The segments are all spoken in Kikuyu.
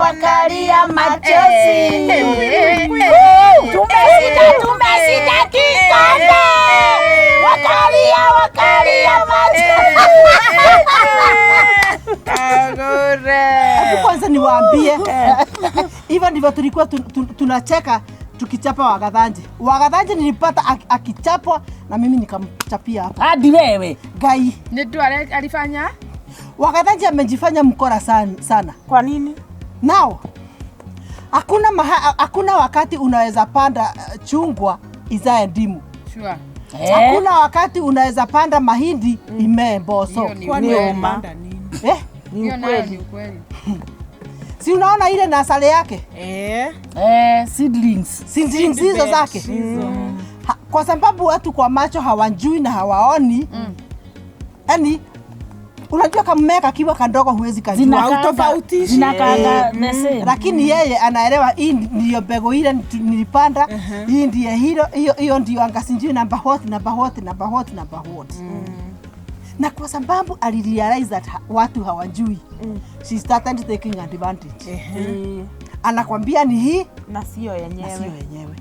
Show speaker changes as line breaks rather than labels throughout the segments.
Wakalia machozi. Tumeshinda, tumeshinda kikombe. Wakalia, wakalia machozi.
Hebu kwanza niwaambie, hivyo ndivyo tulikuwa tunacheka tukichapa Wagathanji. Wagathanji nilipata akichapwa na mimi nikamchapia hapa.
Hadi wewe.
Ngai.
Nĩ ndũ alifanya.
Wagathanji amejifanya mkora sana, sana.
Kwa nini?
Now, hakuna wakati unaweza panda chungwa izae ndimu.
Sure.
Hakuna wakati unaweza panda mahindi imee mboco.
Hiyo ni
Kwani
ukweli.
alipanda nini?
Eh?
Hiyo nayo ni ukweli.
Si unaona ile nursery yake?
Eh.
Eh, seedlings.
Seedlings hizo
Seed
zake.
hizo.
Kwa sababu watu kwa macho hawajui na hawaoni. Yaani unajua kammea kakiwa kadogo huwezi kajua.
Hautofautishi.
Zinakaanga the same.
Lakini yeye anaelewa hii ndiyo mbegu ile nilipanda, hii ndiye hilo, hiyo hiyo ndiyo anga sijui number what, number what, number what, number what. Na kwa sababu alirealize that watu hawajui. She started taking advantage. Anakwambia ni hii
Na sio
na sio
yenyewe.
yenyewe.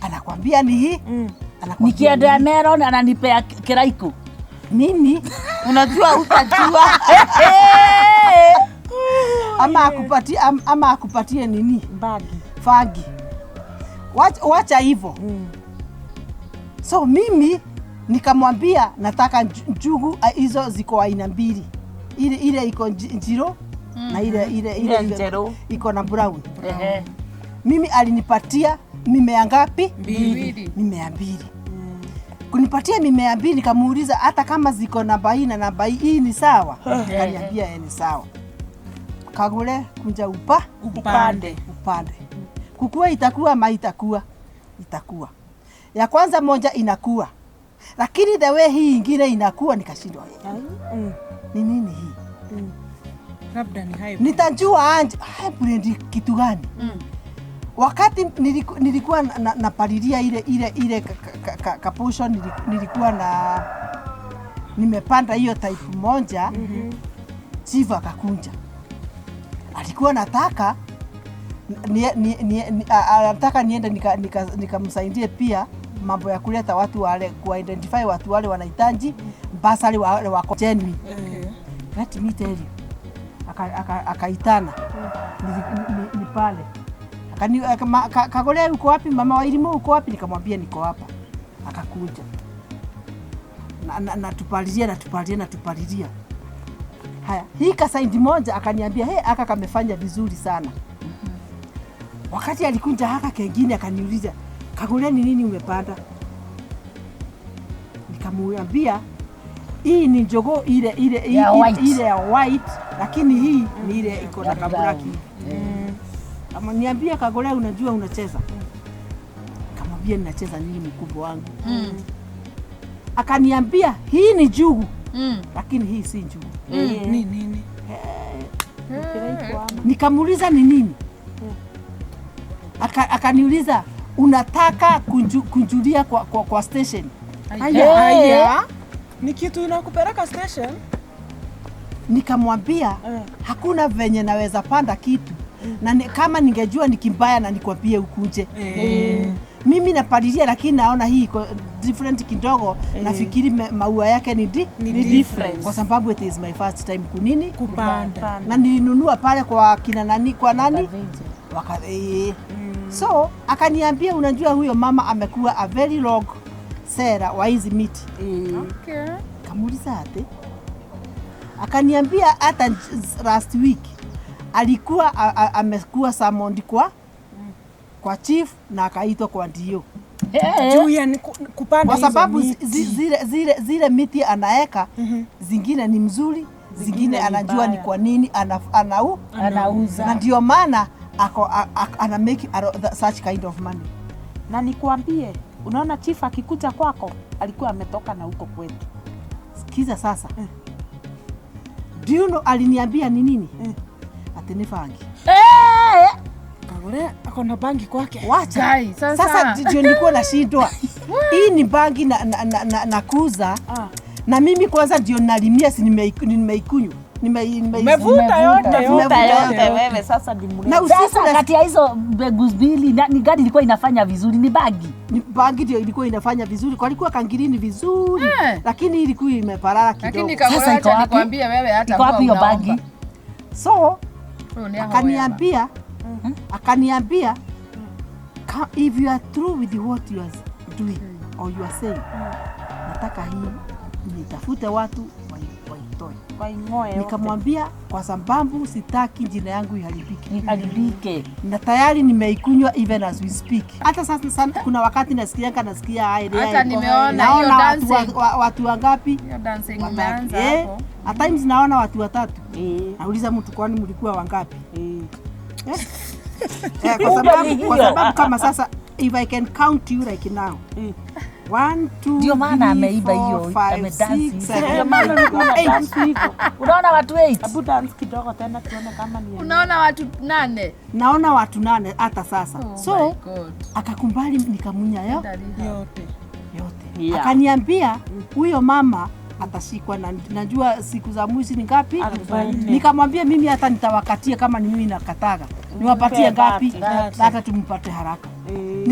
Anakwambia ni hii. Anakwambia
Nikiendea
ni hii.
melon ananipea kiraiko.
Mimi
Unajua utajua.
ama akupatie nini?
Bagi.
Fagi. Wacha hivyo. So mimi nikamwambia nataka njugu hizo ziko aina mbili. Ile iko njiro na ile
Ile njeru.
iko na brown.
Ehe.
Mimi alinipatia mimea ngapi?
Mbili.
Mimea mbili. Kunipatia mimea mbili nikamuuliza hata kama ziko namba hii na namba hii, hii ni sawa? Akaniambia ni sawa. Kagure kunja
Upande.
Upande. Kukua itakuwa ama itakuwa? Itakuwa. Ya kwanza moja inakuwa. Lakini the way hii ingine inakuwa nikashindwa. Ni nini hii?
Labda ni hybrid.
Nitajua anje hybrid kitu gani? Wakati nilikuwa napalilia ile ka portion nilikuwa na nimepanda hiyo type moja. Chief akakunja. Alikuwa nataka anataka niende nikamsaidie pia mambo ya kuleta watu wale ku-identify watu wale wanahitaji bursary wale wako genuine. Let me tell you. Akaitana. Ni pale. Kagolea uko wapi? Mama wa Irimo uko wapi? Nikamwambia niko hapa. Akakuja. Na tupalilia, na tupalilia, na tupalilia. Haya, hii kasaidi moja akaniambia, hey, aka kamefanya vizuri sana. Wakati alikunja haka kengine akaniuliza, Kagolea ni nini umepanda? Nikamwambia hii ni njogoo
Ya white.
ile ya white, lakini hii ni ile iko na
Ya
kablack.
brown.
Ameniambia Kagolea unajua unacheza. Nikamwambia ninacheza nini mkubwa wangu? Akaniambia hii ni njugu. Lakini hii si njugu.
Ni nini?
Nikamuuliza ni nini? Akaniuliza unataka kunjulia kwa station?
Aya, aya. Ni kitu inakupeleka station?
Nikamwambia hakuna venye naweza panda kitu. Na kama ningejua ni kimbaya na nikwambie ukuje. Mimi napalilia lakini naona hii iko different kidogo. Nafikiri maua yake
Ni
ni
different.
Kwa sababu it is my first time kunini?
Kupanda.
Na nilinunua pale kwa kina nani, kwa nani? So akaniambia unajua huyo mama amekuwa a very long seller wa hizi miti. Kamuuliza ate? Akaniambia hata last week alikuwa amekuwa summoned kwa chief na akaitwa kwa ndio.
Juu ya ni kupanda
Kwa
hizo
sababu
miti.
zile miti anaeka, zingine ni mzuri, zingine
Zingine ni
anajua ni
mbaya.
kwa nini
Anauza.
Na ndio maana ana make such kind of money.
Na nikwambie, unaona chief akikuja kwako alikuwa ametoka na huko kwetu.
Sikiza sasa. Do you know aliniambia ni nini? Ati ni bangi.
Kagure ako na bangi kwake.
Wacha.
Guy, sasa.
Sasa ndio nilikuwa nashindwa. Hii ni bangi na kuuza. Na mimi kwanza ndio nalimia, si nimeikunywa.
Umevuta yote,
Vuta
Nimevuta
yote wewe sasa ni mrefu.
Na usiku
Sasa kati ya hizo mbegu mbili ni gani ilikuwa inafanya vizuri? Ni bagi.
Ni bangi ndio ilikuwa inafanya vizuri, kwalikuwa kangirini vizuri, lakini ilikuwa imeparara kidogo.
Lakini
Sasa
Kagore,
iko
acha
wapi?
nikwambie wewe hata
Iko wapi hiyo
huwa unaomba.
bagi?
So
Wewe ni ahoya.
akaniambia if you are through with what you are doing or you are saying, nataka hii nitafute watu waitoe.
Waing'oe yote.
Nikamwambia kwa sababu sitaki jina yangu iharibike,
Iharibike.
na tayari nimeikunywa even as we speak. Hata sasa sana, kuna wakati nasikia haya
Hata nimeona hiyo
naona watu,
dancing.
watu wangapi
Hiyo dancing
Watatu.
umeanza
Eh,
hapo.
at times naona watu watatu,
Eh,
nauliza mtu, kwani mlikuwa wangapi?
eh.
Eh, kwa sababu kama sasa if I can count you like now, 1 2
Ndio maana
3
ameiba hiyo,
4 5
amedance
6
hivo.
7
Ndio maana ulikuwa una
8.
dance hivyo.
Unaona watu 8?
Hebu dance kidogo tena tuone kama ni ya-
Unaona watu 8.
Naona watu 8 hata sasa.
Oh
So
my God.
akakumbali, nikamunya
Dalili.
Yote.
yote.
Yeah.
Akaniambia huyo mama atashikwa na najua siku za mwisho ni ngapi.
40.
Nikamwambia mimi hata nitawakatia kama ni mimi nakataga, niwapatie ngapi hata tumpate haraka.
Eh,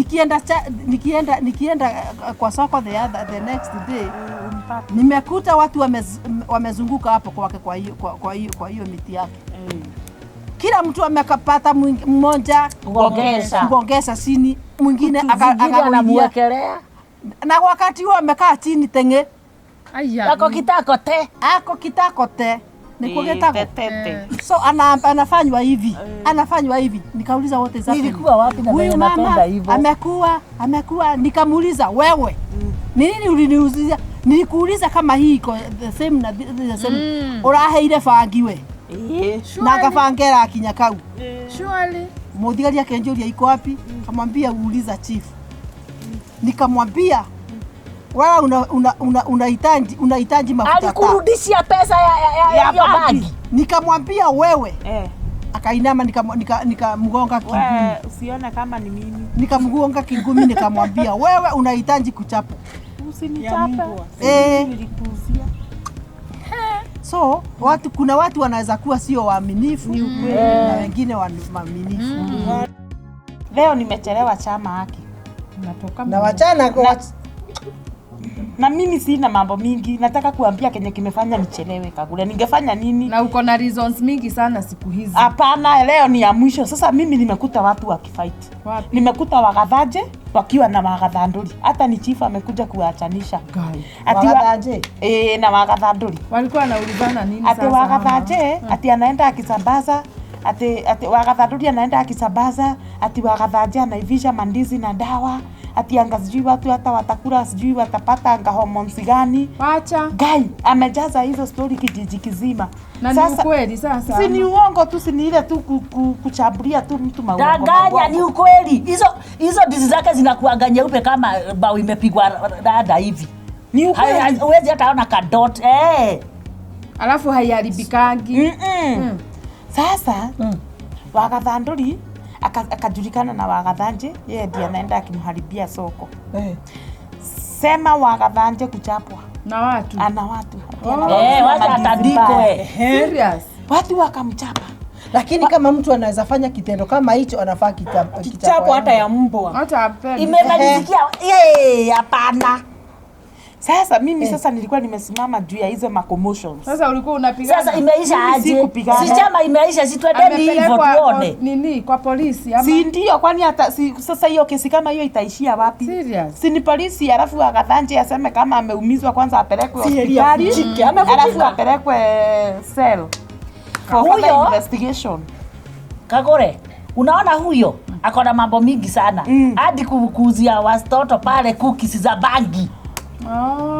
Nikienda kwa soko the next day
umpate.
nimekuta watu wamezunguka hapo kwake kwa hiyo miti yake.
Eh.
Kila mtu amekapata mmoja
Kugongesha.
kugongesha chini, mwingine
Zingine
akagoidia,
anamuwekelea.
na wakati huo amekaa chini tenge
Aya.
Ako kitako te.
ako kitako te nikuo
Eh,
gĩtagwo
tetete.
so anafanywa hivi, anafanywa hivi. Nikauliza what is happening?
Nilikuwa wapi na
Huyu
venye
mama
napenda hivyo?
amekuwa. Nikamuuliza, wewe ni nini uliniuzia? Nilikuuliza kama hii iko the same na the same, uraheire bangi we
Eh.
na gabangera akinya kau.
Surely.
Muthigari akenjũria iko wapi, kamwambia uuliza chief. Nikamwambia wewe unahitaji mafuta taa.
Alikurudishia pesa ya
Ya
hiyo
bagi.
bagi.
Nikamwambia wewe,
Eh.
akainama, nikamgonga kingumi,
We, usione kama ni mimi.
nikamgonga kingumi, nikamwambia wewe unahitaji kuchapwa.
Usinichape.
Eh.
Nilikuuzia.
So kuna watu wanaweza kuwa sio waaminifu na wengine waaminifu.
Leo nimechelewa chama haki.
Natoka
Na wachana kwa
Na mimi sina mambo mingi, nataka kuambia kenye kimefanya nichelewe Kagure. Ningefanya nini?
Na uko na reasons mingi sana siku hizi.
Hapana, leo ni ya mwisho. Sasa mimi nimekuta watu wakifight.
Wapi?
Nimekuta wagathaje wakiwa na wagathandũri. Hata ni chief amekuja kuwachanisha. Ati
Wagathaje?
Eh, na wagathandũri.
Walikuwa wanaulizana nini
Ati
sasa?
wagathaje, ati anaenda akisambaza, ati wagathandũri anaenda akisambaza, ati wagathaje anaivisha mandizi na dawa, ati anga sijui watu hata watakula sijui watapata anga hormones gani.
Wacha.
Guy amejaza hizo story kijiji kizima.
Na ni ukweli sasa.
Si ni uongo tu, si ni ile tu kuchambulia tu mtu mauongo.
Danganya, ni ukweli. Hizo ndizi zake zinakuanga nyeupe kama bao imepigwa rada hivi.
Ni ukweli.
Huwezi hata ona kadot. Eh.
Alafu haiharibikangi.
Sasa wagathandũri akajulikana na wagathanje, yeye ndiye anaenda akimharibia soko. Sema wagathanje kuchapwa
Na watu.
ana watu.
Eh, wacha atandikwe.
Serious.
Watu wakamchapa.
Lakini kama mtu anaweza fanya kitendo kama hicho, anafaa
Kichapo hata ya mbwa.
Hata apendi.
Imemalizikia. Hapana.
Sasa mimi sasa nilikuwa nimesimama juu ya hizo macommotions.
Sasa ulikuwa unapigana.
Sasa imeisha
Mimi
aje?
sikupigana.
Si chama imeisha, si twendeni hivyo
Amepelekwa
tuone.
nini kwa polisi ama?
Si ndio? Kwani hata si, sasa hiyo kesi kama hiyo itaishia wapi?
Serious?
Si ni polisi alafu akathanje aseme kama ameumizwa kwanza apelekwe hospitali.
avunjike, amevunjika.
Alafu apelekwe cell for further
Huyo?
investigation.
Kagore, unaona huyo ako na mambo mingi sana hadi kuuzia watoto pale cookies za bangi.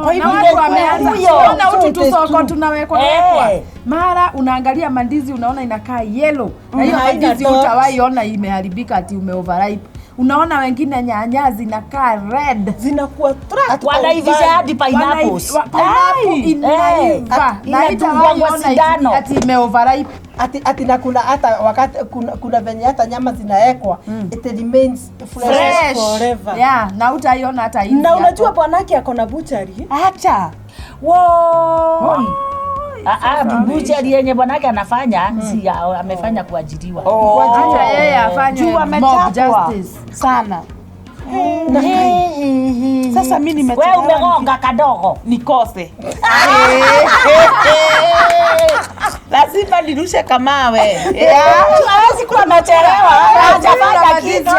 Kwa
hivyo
watu wameanza
huyo.
unaona hutu tusoko tunawekwa wekwa. Mara unaangalia mandizi unaona inakaa yellow na hiyo
Haina
mandizi
dot.
utawahi ona imeharibika ati umeoverripe. Unaona wengine nyanya zinakaa red.
Zinakuwa trapped
Wanaivisha hadi pineapples.
Pineapple inaiva na
Inadungwa
utawahi
kwa
ona
sindano.
ati imeoverripe.
Ati na kuna hata wakati kuna venye hata nyama zinaekwa, it remains fresh.
Fresh.
Forever.
Yeah, na utaiona hata hivi.
Na
hapo.
unajua bwanake ako na butchery.
Acha.
Woi. Buchari yenye bwanake anafanya si amefanya kuajiriwa.
Acha yeye afanye
Juu
mob
amechapwa
justice.
sana. Sasa mimi
Wewe
nimechelewa.
umegonga kadogo.
Nikose. Lazima nirushe kamawe.
Hawezi kuwa amechelewa. Hajafanya kitu.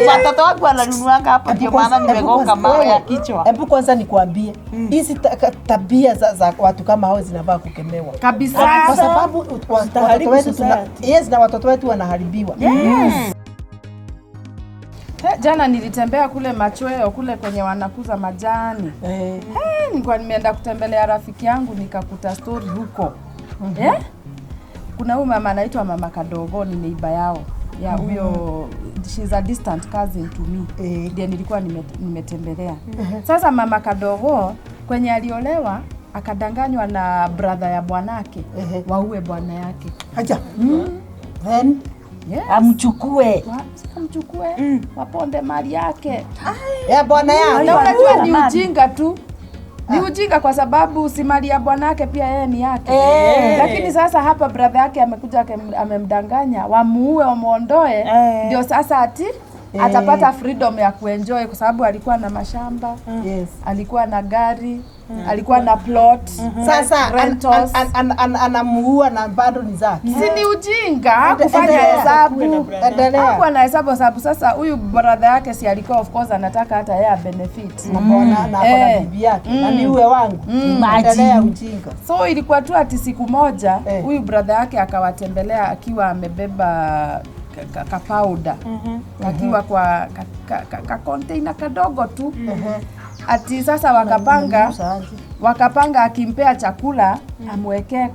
Watoto wangu wananunuanga hapa ndio maana nimegonga mawe ya kichwa.
Hebu kwanza nikuambie hizi tabia za watu kama hao zinafaa kukemewa.
Kabisa.
Kwa sababu watoto wetu yes, na watoto wetu wanaharibiwa.
Jana nilitembea kule Machweo kule kwenye wanakuza majani. Nilikuwa nimeenda kutembelea rafiki yangu nikakuta story huko. Kuna huyu mama anaitwa Mama Kadogo, ni neighbor yao. Ya huyo she's a distant cousin to me. Ndiye nilikuwa nimetembelea. Sasa Mama Kadogo kwenye aliolewa akadanganywa na brother ya bwanake waue bwana yake.
Acha. Then
Yes.
Amchukue.
Amchukue waponde mali yake.
Ya bwana yake.
Na unajua ni ujinga tu. Ni ujinga kwa sababu si mali ya bwanake pia yeye ni yake. Lakini sasa hapa brother yake amekuja amemdanganya wamuue wamuondoe, ndio sasa ati atapata freedom ya kuenjoy kwa sababu alikuwa na mashamba.
Yes.
Alikuwa na gari, alikuwa na plot.
Sasa
rentals.
anamuua na bado ni zake.
Si ni ujinga kufanya hesabu.
Endelea.
Hakuwa na hesabu sababu sasa huyu brother yake si alikuwa of course anataka hata yeye benefit.
Na bwana na akona bibi yake na ni uwe wangu. Endelea ujinga.
So ilikuwa tu ati siku moja huyu brother yake akawatembelea akiwa amebeba ka powder. Akiwa kwa ka container kadogo tu. Ati sasa wakapanga akimpea chakula amwekee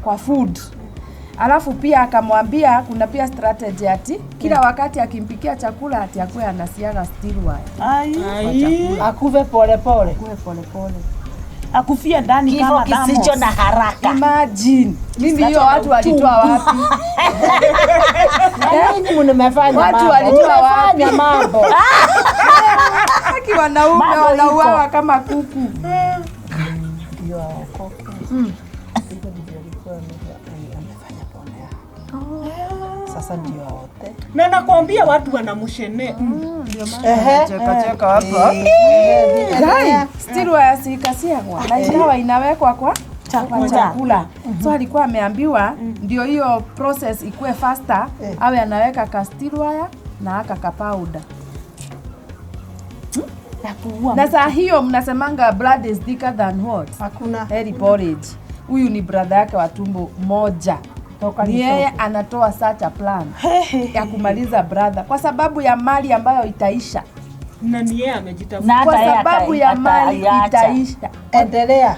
kwa food. Alafu pia akamwambia kuna pia strategy ati kila wakati akimpikia chakula ati akue anasiaga steel wire.
Akuve pole pole.
Akuve pole pole.
Akufia ndani kama
kifo kisicho na haraka.
Imagine. Mimi hiyo watu walitoa wapi?
Nini mmefanya?
Watu walitoa wapi
mambo?
Haki wanaume wanauawa kama kuku.
Ndio aokoke. Hivyo ndivyo alikuwa amefanya pone yake. Sasa ndio wote.
Na nakwambia watu wanamshene.
Ndio maana cheka cheka hapa. Still wire sikasiagwa. Na ikawa inawekwa kwa chakula. So alikuwa ameambiwa ndio hiyo process ikue faster, awe anaweka ka steel wire na aka ka powder. Na saa hiyo mnasemanga blood is thicker than what?
Hakuna.
Heri porridge. Huyu ni brother yake wa tumbo moja. Ni yeye anatoa such a plan ya kumaliza brother kwa sababu ya mali ambayo itaisha.
Na ni yeye amejitafuta.
Kwa sababu ya mali itaisha.
Endelea.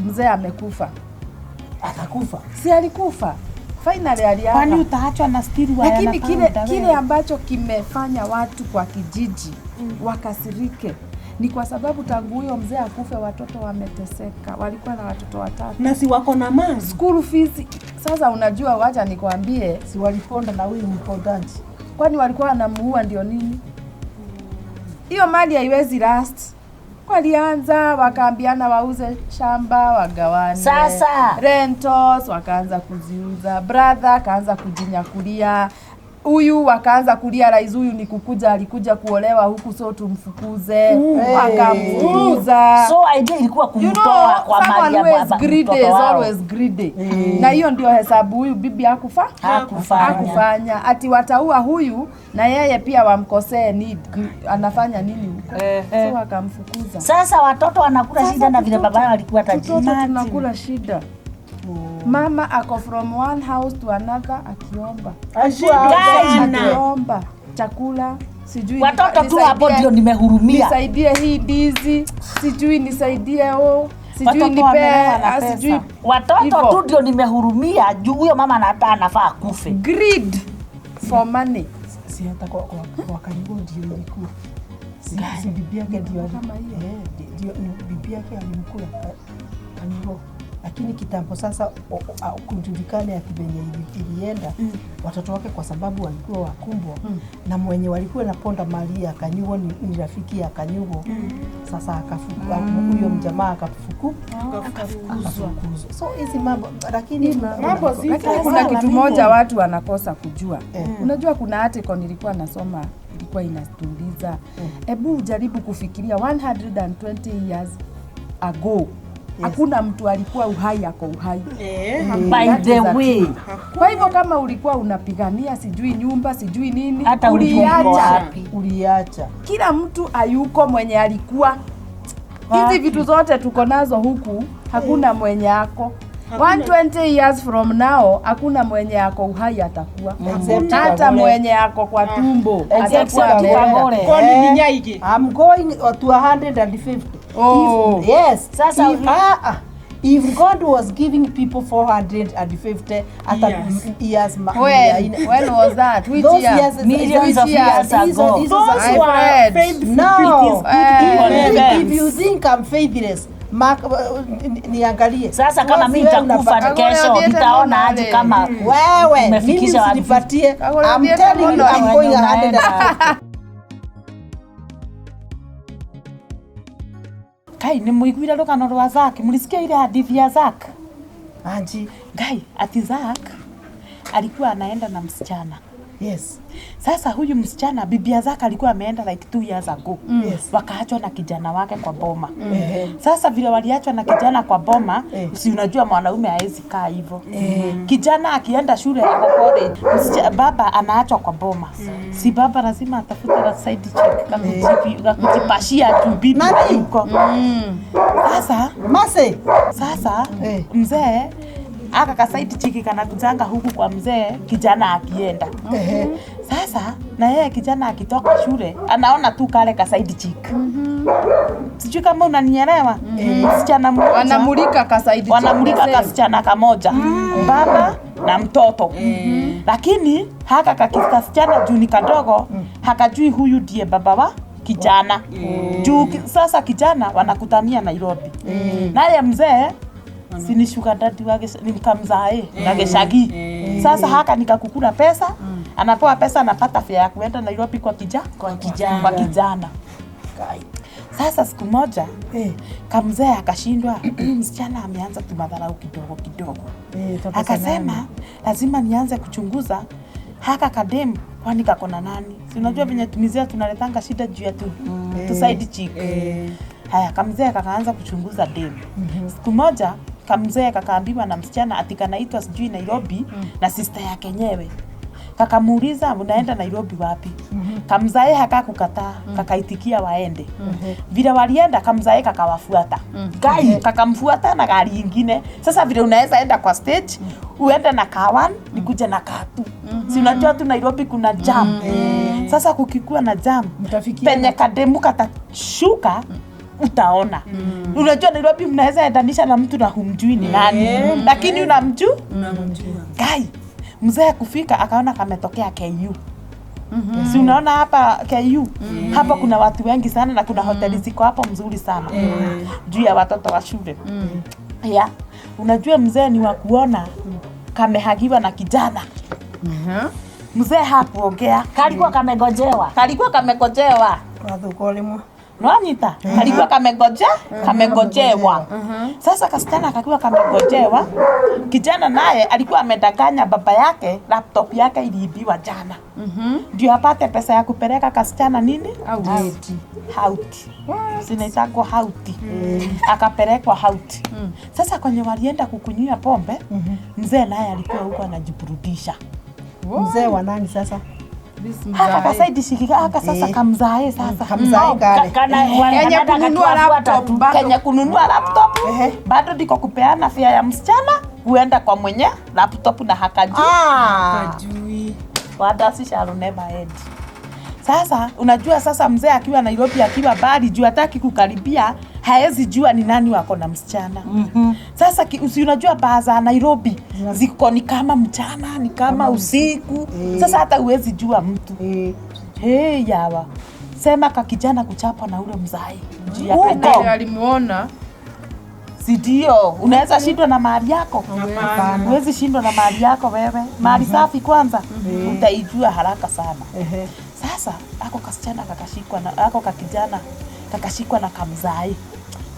Mzee amekufa.
Atakufa.
Si alikufa. Finally aliaga.
Kwani utaachwa na steel wire?
Lakini kile ambacho kimefanya watu kwa kijiji wakasirike ni kwa sababu tangu huyo mzee akufe watoto wameteseka. Walikuwa na watoto watatu.
Na si wako na mali.
School fees. Sasa unajua, wacha nikwambie,
si waliponda na huyu mpondaji.
Kwani walikuwa wanamuua ndio nini? Hiyo mali haiwezi last. Walianza wakaambiana wauze shamba wagawane.
Sasa
rentals wakaanza kuziuza. Brother akaanza kujinyakulia. Huyu wakaanza kulia rais huyu ni kukuja alikuja kuolewa huku so tumfukuze. Wakamfukuza.
So idea ilikuwa kumtoa kwa mali ya baba.
Greedy is always greedy. Na hiyo ndio hesabu huyu bibi hakufanya. Ati wataua huyu na yeye pia wamkosee need. Anafanya nini huko? So wakamfukuza.
Sasa watoto wanakula shida na vile baba yao alikuwa tajiri.
Watoto tunakula shida. Mama ako from one house to another akiomba. Akiomba chakula, sijui
watoto tu hapo ndio nimehurumia.
Nisaidie hii ndizi, sijui nisaidie sijui nipe, sijui
watoto tu ndio nimehurumia juu huyo mama anafaa akufe.
Greed for money.
Si hata kwa karibu ndio ilikuwa. Si bibi yake ndio kama hiyo. Ndio bibi yake alimkula. Kanigo. Lakini kitambo sasa kujulikane ati venye ilienda watoto wake kwa sababu walikuwa wakumbwa na mwenye walikuwa naponda mali ya Kanyugo ni rafiki ya Kanyugo. Sasa akafukuzwa huyo mjamaa akafukuzwa. So hizi mambo lakini
Mambo zipo.
Lakini kuna kitu moja watu wanakosa kujua.
Eh.
Unajua kuna article nilikuwa nasoma ilikuwa inatuuliza, hebu jaribu kufikiria 120 years ago hakuna mtu alikuwa uhai ako uhai.
By
That
the
is a
way,
truth. Kwa hivyo kama ulikuwa unapigania sijui nyumba sijui nini,
Hata hujui uko
uliacha.
wapi.
Uliacha.
Kila mtu ayuko mwenye alikuwa. Hizi vitu zote tuko nazo huku, hakuna mwenye ako. 120 years from now hakuna mwenye ako uhai atakuwa.
Except
Hata
Kagore.
mwenye ako kwa tumbo
Except
atakuwa ameenda.
Kagore.
Kwani ni nyaige?
I'm going to 150.
Oh.
If, yes.
Sasa
if, if God was giving people 450 at
Years.
years
When was that? Which
Those
year?
years,
Millions of years ago.
Those
My
who are
friend.
faithful
No.
it is good
If,
people.
if you think I'm faithless, Mark, niangalie.
Sasa kama
Wewe
mimi nitakufa
unapata-
kesho
Kagore,
nitaona aje kama
Wewe, mimi
umefikisha wapi?
usinipatie.
Kagore,
I'm
ndiye
telling you,
tamono.
I'm going 150.
Kai nĩ mũiguire rũgano rwa Zack, mlisikia ile hadithi ya Zack?
Anji,
Ngai, ati Zack alikuwa anaenda na msichana.
Yes.
Sasa huyu msichana bibi ya Zack alikuwa ameenda like 2 years ago.
Yes.
Wakaachwa na kijana wake kwa boma.
Ehe.
Sasa vile waliachwa na kijana kwa boma,
Eh.
si unajua mwanaume haezi kaa hivyo. Kijana akienda shule ako college, baba anaachwa kwa boma. Si baba lazima atafute la side chick kakujipashia tu bibi
Nani?
hayuko. Sasa
Mase.
sasa
Eh.
mzee aka kasaidi chiki kanakujanga huku kwa mzee kijana akienda.
Ehe.
Sasa na yeye kijana akitoka shule anaona tu kale kasaidi chiki. Sijui kama unanielewa. Msichana mmoja
Wanamulika kasaidi.
wanamulika kasichana kamoja baba na mtoto lakini haka kasichana juu ni kadogo hakajui huyu ndiye baba wa kijana juu sasa kijana wanakutania Nairobi naye mzee si ni sugar daddy wa ni mkamzae na geshagi. Sasa haka nikakukula pesa anapewa pesa anapata fare ya kuenda Nairobi kwa
Kwa kijana.
kwa kijana. Sasa siku moja kamzee akashindwa, msichana ameanza tumadharau kidogo kidogo. Akasema lazima nianze kuchunguza haka kadem kwani kako na nani. Si unajua venye tumizia tunaletanga shida juu ya tu side chick. Haya, kamzee kakaanza kuchunguza dem. Siku moja kamzee kakaambiwa na msichana ati kanaitwa sijui Nairobi na sister yake yenyewe. Kakamuuliza unaenda Nairobi wapi? Kamzae hakakukataa, kakaitikia waende. Vile walienda kamzae kakawafuata. Gai kakamfuata na gari ingine. Sasa vile unaweza enda kwa stage, uende na car 1, nikuje na car 2. Si unajua tu Nairobi kuna jam. Sasa kukikuwa na jam,
Mtafikia
penye kademu katashuka utaona. Unajua Nairobi mnaweza endanisha na mtu na humjui ni nani. Lakini unamjua? Gai, mzee kufika akaona kametokea KU. Si unaona hapa KU? Hapa kuna watu wengi sana na kuna hoteli ziko hapo mzuri sana. Juu ya watoto wa shule. Ya. Unajua mzee ni wa kuona kamehagiwa na kijana. Mzee hakuongea.
Kalikuwa kamegojewa.
Kalikuwa kamegojewa.
Wathuka rimwe.
Nwanyita kalikuwa kamegojewa. Sasa kasichana kakiwa kamegojewa, kijana naye alikuwa amedanganya baba yake laptop yake iliibiwa jana. Ndio apate pesa ya kupeleka kasichana nini?
Out.
Hauti. Zinaitangwa hauti. Akapelekwa hauti. Sasa kwenye walienda kukunywa pombe, mzee naye alikuwa huko anajiburudisha.
Mzee wa nani sasa?
Haka kasaidi shikika haka sasa kamzae sasa.
Kamzae kale.
Yenye kununua laptop bado.
Kenya kununua laptop bado ndiko kupeana fare ya msichana kuenda kwa mwenye laptop na hakajui. Wadasi shall never end. Sasa unajua sasa mzee akiwa Nairobi akiwa bali juu hataki kukaribia haezi jua ni nani wako na msichana. Sasa si unajua baa za Nairobi ziko ni kama mchana ni kama usiku. Sasa hata huwezi jua mtu. Hey, yawa. Sema ka kijana kuchapwa na ule mzai. Juu ya
Huko
kadem.
alimuona.
Si ndio? Unaweza shindwa na mali yako? Huwezi shindwa na mali yako wewe. Mali safi kwanza utaijua haraka sana. Sasa ako kasichana kakashikwa na ako kakijana kakashikwa na kamzai.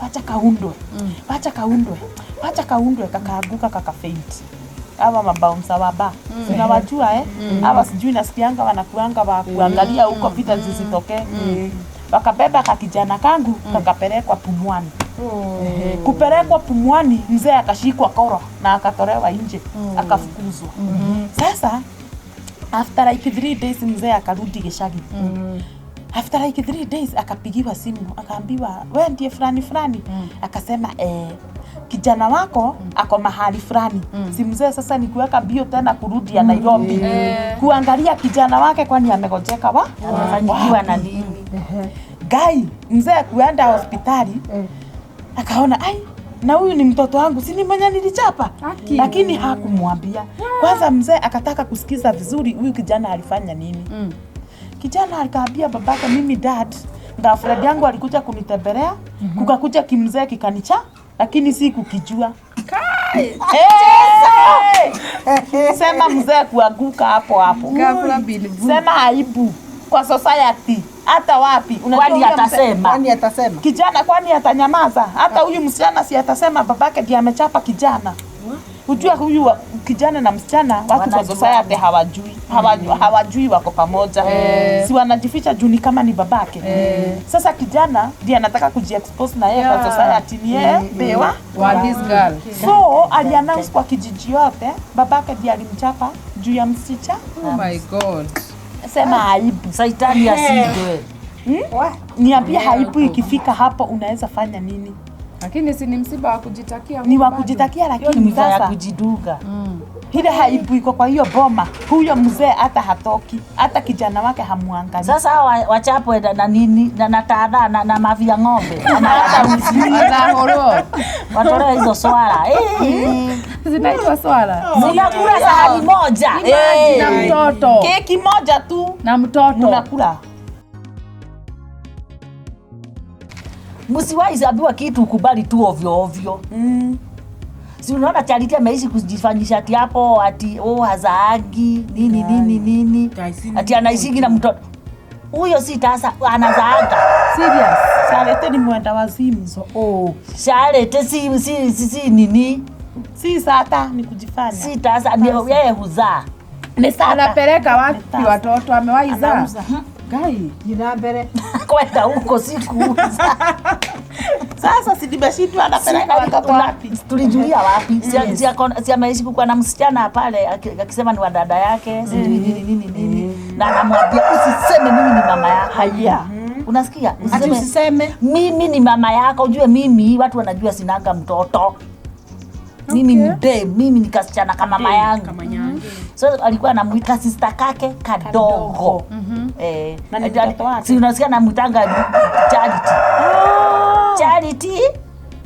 Wacha kaundwe. Wacha kaundwe. Wacha kaundwe kakaanguka kakafaint. Hawa mabouncer wa bar. Unawajua eh? Hawa sijui nasikianga wanakuanga wa kuangalia huko vita zisitokee. Wakabeba kakijana kangu kakapelekwa Pumwani. Kupelekwa Pumwani, mzee akashikwa koro na akatolewa nje, akafukuzwa. Sasa after like 3 days mzee akarudi gĩcagi. After like 3 days akapigiwa simu akaambiwa, we ndiye fulani fulani. Akasema kijana wako ako mahali fulani. Si mzee sasa ni kuweka mbio tena kurudi ya Nairobi kuangalia kijana wake, kwani amegojeka wa
Amefanyikiwa na nini?
Gai mzee kuenda hospitali akaona ai, na huyu ni mtoto wangu, si ni mwenye nilichapa?
Aki.
Lakini hakumwambia. Kwanza mzee akataka kusikiza vizuri huyu kijana alifanya nini. Kijana akaambia babake, mimi dad, girlfriend yangu alikuja kunitembelea, kukakuja kimzee kikanicha, lakini si kukijua. Hey! Sema mzee kuanguka hapo hapo.
Ghafla bin vu.
Sema aibu kwa society, hata wapi. Unajua
Kwani
huyo mzee-
atasema?
Kwani atasema?
Kijana kwani atanyamaza? Hata huyu msichana si atasema babake ndiye amechapa kijana. Ujua huyu kijana na msichana watu kwa
Wanajuana.
society hawajui, hawajui, hawajui wako pamoja. Si wanajificha juu ni kama ni babake. Sasa kijana ndiye anataka kujiexpose na yeye kwa society ni yeye bewa.
Wa this girl.
So aliannounce kwa kijiji yote babake ndiye alimchapa juu ya msichana.
Oh my God.
Sema aibu.
Saitani asindwe.
Niambie aibu ikifika hapo unaweza fanya nini?
Lakini si ni msiba wa kujitakia.
Ni wa
bado.
kujitakia,
Hiyo ni
lakini
mimba ya
sasa
kujiduga.
ile aibu iko kwa hiyo boma, huyo mzee hata hatoki, hata kijana wake hamuangalii.
Sasa hawa wachapwe na nini na tadha na mavi ya ng'ombe ama hata uzi
Wanahoro.
watolewe hizo swala
Zinaitwa swala.
zinakula sahani moja.
Na mtoto.
Keki moja tu
Na mtoto.
mnakula.
Msiwahi ambiwa kitu ukubali tu ovyo ovyo. Si unaona Charity ameishi kujifanyisha ati hapo ati oh hazaagi nini nini nini ati anaishigi na mtoto huyo, si tasa anazaaga.
Serious.
Charity ni mwenda wazimu.
Oh.
Charity si nini
Si sata ni kujifanya.
si tasa ni yeye huzaa.
Ni sata.
Anapeleka wapi watoto? Amewahi zaa?
Anauza.
Gai.
Jina mbere.
Kwenda huko si kuuza.
Sasa si nimeshindwa anapeleka watoto wapi?
Tulijulia wapi? Si ameishi kukuwa na msichana pale akisema ni wa dada yake sijui nini nini nini, na anamwambia usiseme mimi ni mama yako.
Haya.
Unasikia?
Ati usiseme.
Mimi ni mama yako, ujue mimi watu wanajua sinanga mtoto. Mimi ni dem, mimi ni kasichana kama mama yangu. So alikuwa anamuita sister kake kadogo.
Na ni mtoto wake.
Si unasikia anamuitanga Charity. Charity.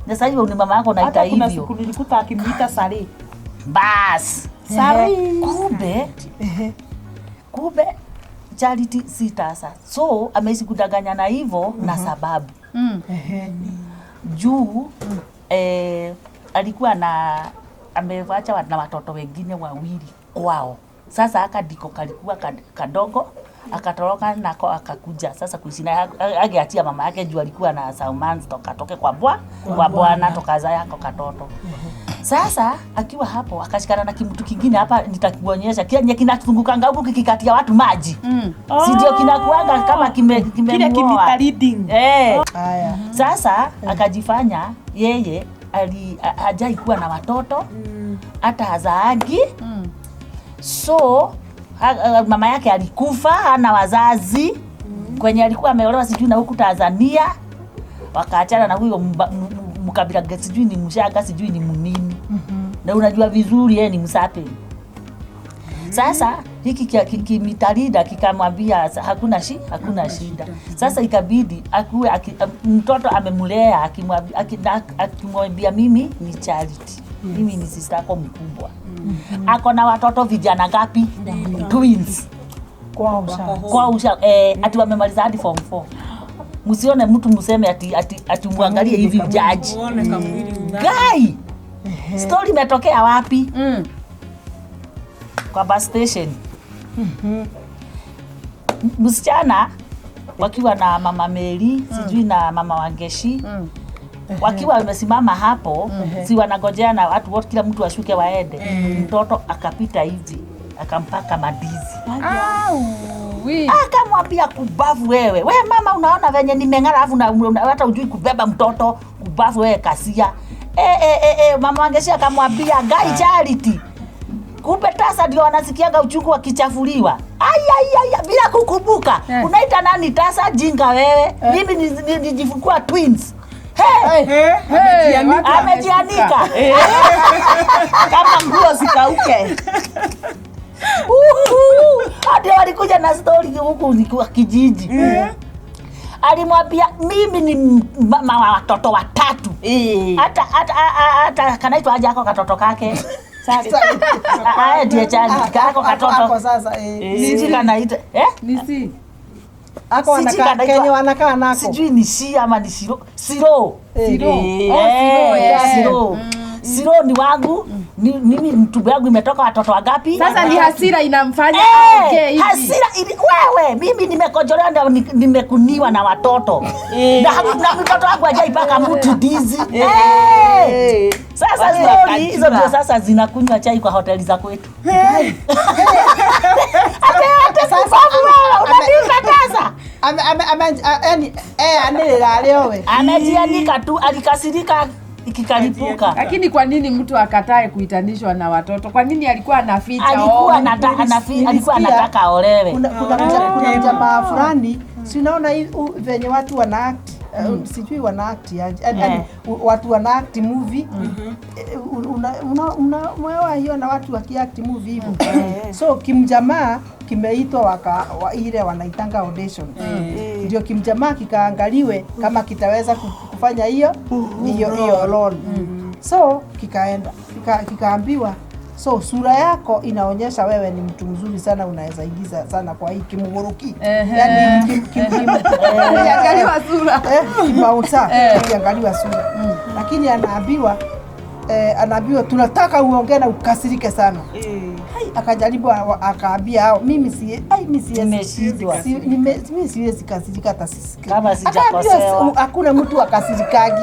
Na sasa hivi ni mama yako unaita
Hata kuna
hivyo.
siku nilikuta akimuita Sari.
Bas.
Sari.
Kumbe Charity si tasa. So ameishi kudanganyana hivyo na sababu. Juu alikuwa na amewacha na watoto wengine wawili kwao. Sasa aka ndiko kalikuwa kadogo akatoroka nako akakuja sasa kuishi naye, ageachia mama yake juu alikuwa na some months toka toke kwa bwana toka yako katoto. Sasa akiwa hapo akashikana na kimtu kingine hapa, nitakuonyesha kile kinazungukanga huku kikikatia watu maji. Si ndio kinakuanga kama
Kile
kimemuoa.
kimita leading.
Haya.
Sasa akajifanya yeye hajai kuwa na watoto hata hazaagi. So mama yake alikufa, hana wazazi. Kwenye alikuwa ameolewa sijui na huku Tanzania, wakaachana na huyo mkabila sijui ni Mshaga sijui ni mnini. Na unajua vizuri yeye ni Msapeni. Sasa hiki kimitalida kikamwambia hakuna shida. Sasa ikabidi akuwe mtoto amemlea akimwambia mimi ni Charity. Mimi ni sister yako mkubwa. Ako na watoto vijana ngapi? Twins.
Kwa usha.
Kwa usha, ati wamemaliza hadi form 4. Msione mtu mseme ati ati ati muangalie hivi jaji.
Uone kamwili
Guy. Story imetokea wapi? Kwa bus station. Msichana wakiwa na mama Mary, sijui na mama Wangeshi. Wakiwa wamesimama hapo, si wanagojea na watu wote, kila mtu ashuke waende. Mtoto akapita hivi, akampaka mandizi.
Au,
Akamwambia kubavu wewe. We mama unaona venye nimeng'ara alafu hata hujui kubeba mtoto, kubavu wewe kasia. Mama Wangeshi akamwambia Guy Charity. Kumbe tasa ndio wanasikiaga uchungu wakichafuliwa. Ai ai ai bila kukumbuka. Unaita nani tasa jinga wewe? Mimi nijifungua twins. Hey,
Hey, watu
amejianika.
Kama nguo zikauke.
Hadi walikuja na story huku nikiwa kijiji. Alimwambia mimi ni mama wa watoto watatu. Hata hata hata kanaitwa aje ako katoto kake. Sasa ndiye chani kako
Ako
katoto.
sasa
Sijui kanaitwa eh?
Ni si.
Ako
Sijui
wanakaa
kanaitwa-
Kenya wanakaa nako.
Sijui ni shi ama ni shiro. Siro.
Siro.
Eh,
Oh, siro, eh.
Siro. Siro ni wangu. Mimi mtumbo yangu imetoka watoto wangapi?
Sasa ni hasira inamfanya aongee hivi.
Hasira ili, wewe mimi nimekojolewa na nimekuniwa na watoto na mtoto wangu hajaipaka mtu ndizi. Sasa
Watu
story hizo
wakajua.
ndio sasa zinakunywa chai kwa hoteli za kwetu. Ate
Sasa,
wewe unanipa tasa.
Ame ame ame yani anĩrĩra arĩ o we.
Amejianika tu, alikasirika ikikaripuka.
Lakini kwa nini mtu akatae kuitanishwa na watoto? Kwa nini alikuwa anaficha?
Alikuwa
Oh,
alikuwa anataka aolewe.
Kuna jamaa fulani si unaona venye watu wana act sijui wana act aje yaani watu wana act movie umewahi na watu wakiact movie hivyo. So kimjamaa kimeitwa ile wanaitanga audition. Ndio kimjamaa kikaangaliwe kama kitaweza kufanya hiyo hiyo role. So kikaenda kikaambiwa so sura yako inaonyesha wewe ni mtu mzuri sana, unaweza ingiza sana kwa hii kimuguruki. Yaani
Ukiangaliwa sura.
Kibausa ukiangaliwa sura. Lakini anaambiwa tunataka uongee na ukasirike sana. Hai, akajaribu akaambia hao mimi
Nimeshindwa.
Mimi siwezi kasirika hata sisi.
Kama sijakosewa.
Hakuna mtu akasirikagi.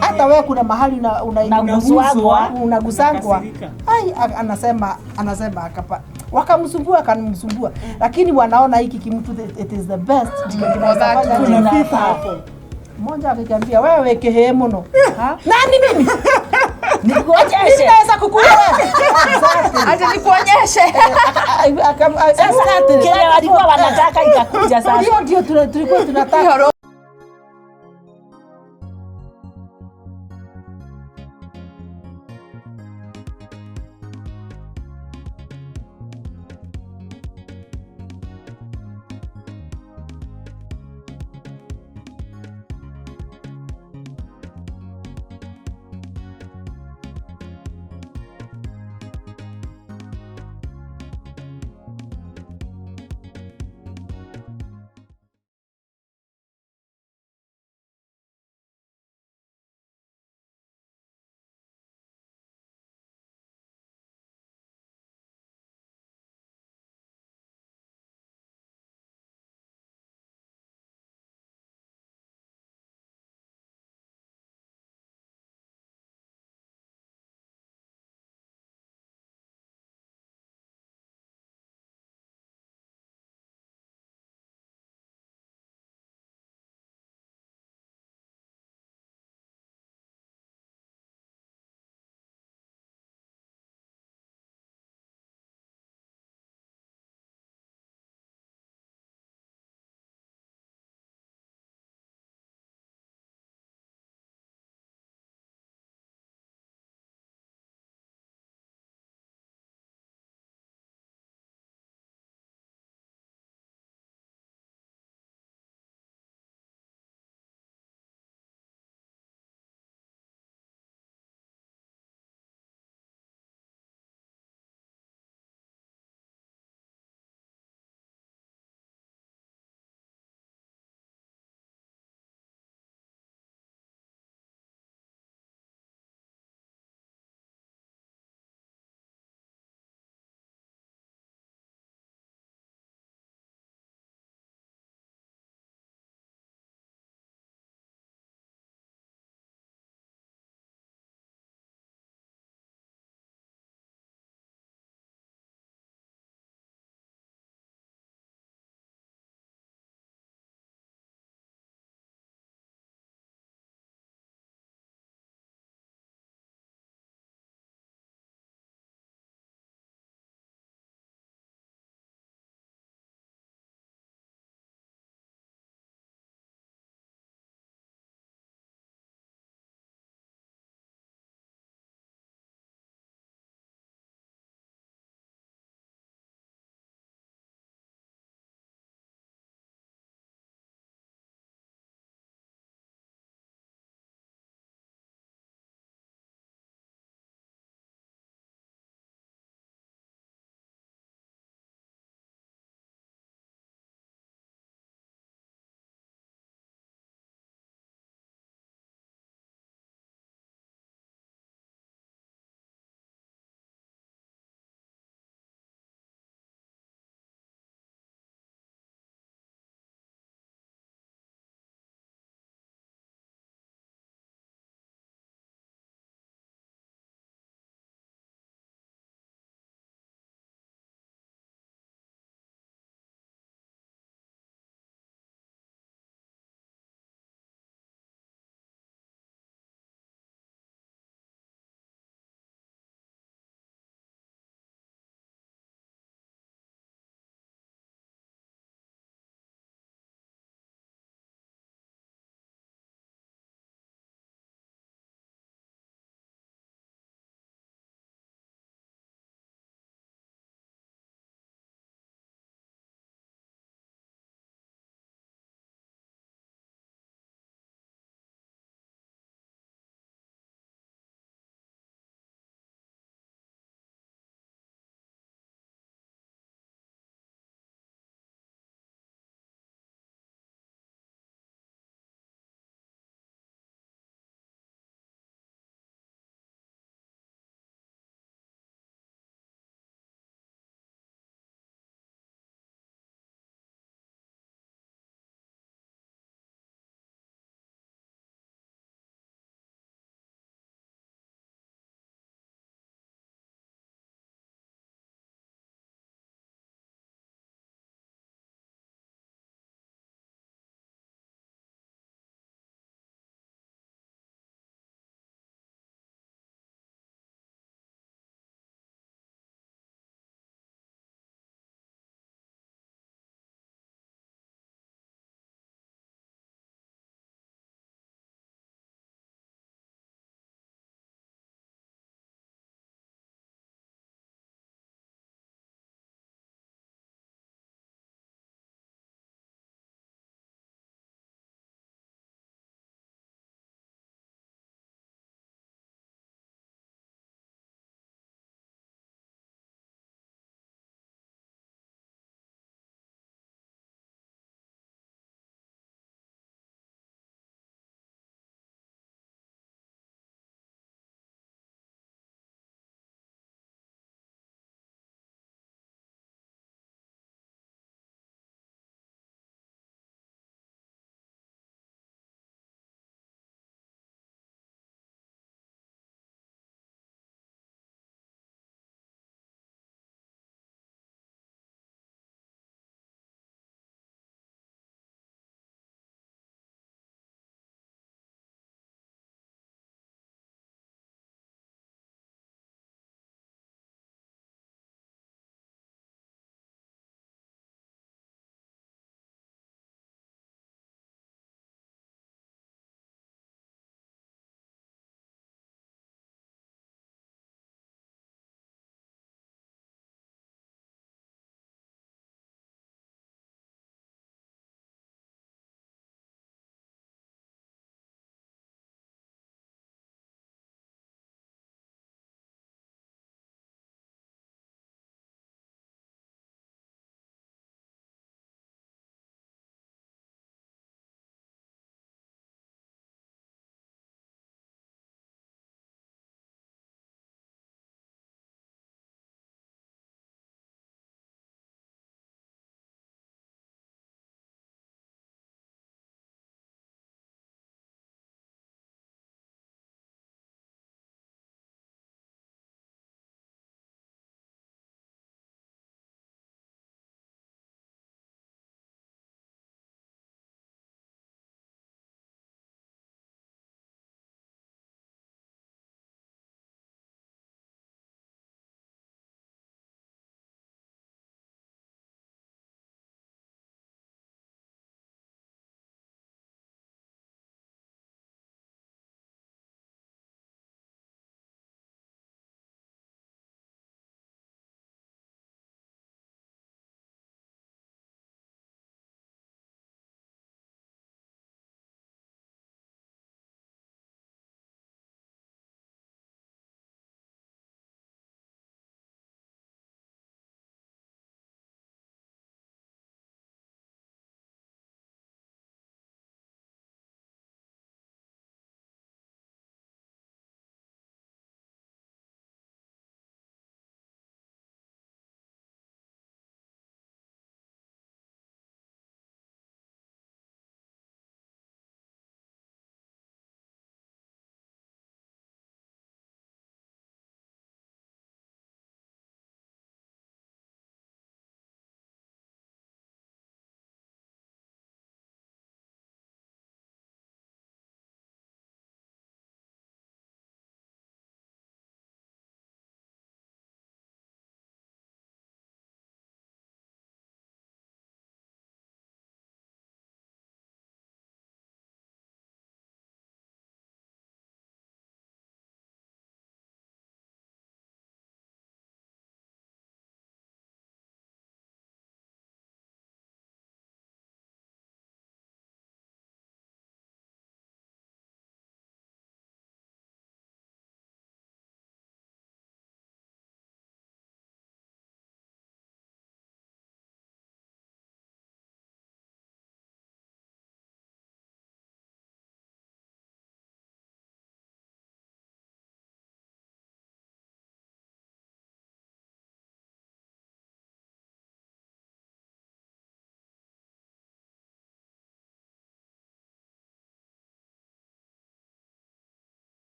Hata wewe kuna mahali
Unaguswagwa.
unagusangwa. Ai, anasema akapa. Wakamsumbua akamsumbua. Lakini wanaona hiki kimtu it is the best. Ndio kinaweza fanya
Kuna
nini.
fifa hapo.
Mmoja akakiambia wewe kehee muno. Nani mimi?
Nikuonyeshe.
Naweza kukula wewe. Exactly.
Acha nikuonyeshe.
Sasa kile walikuwa wanataka ikakuja sasa.
Hiyo ndio tulikuwa tunataka.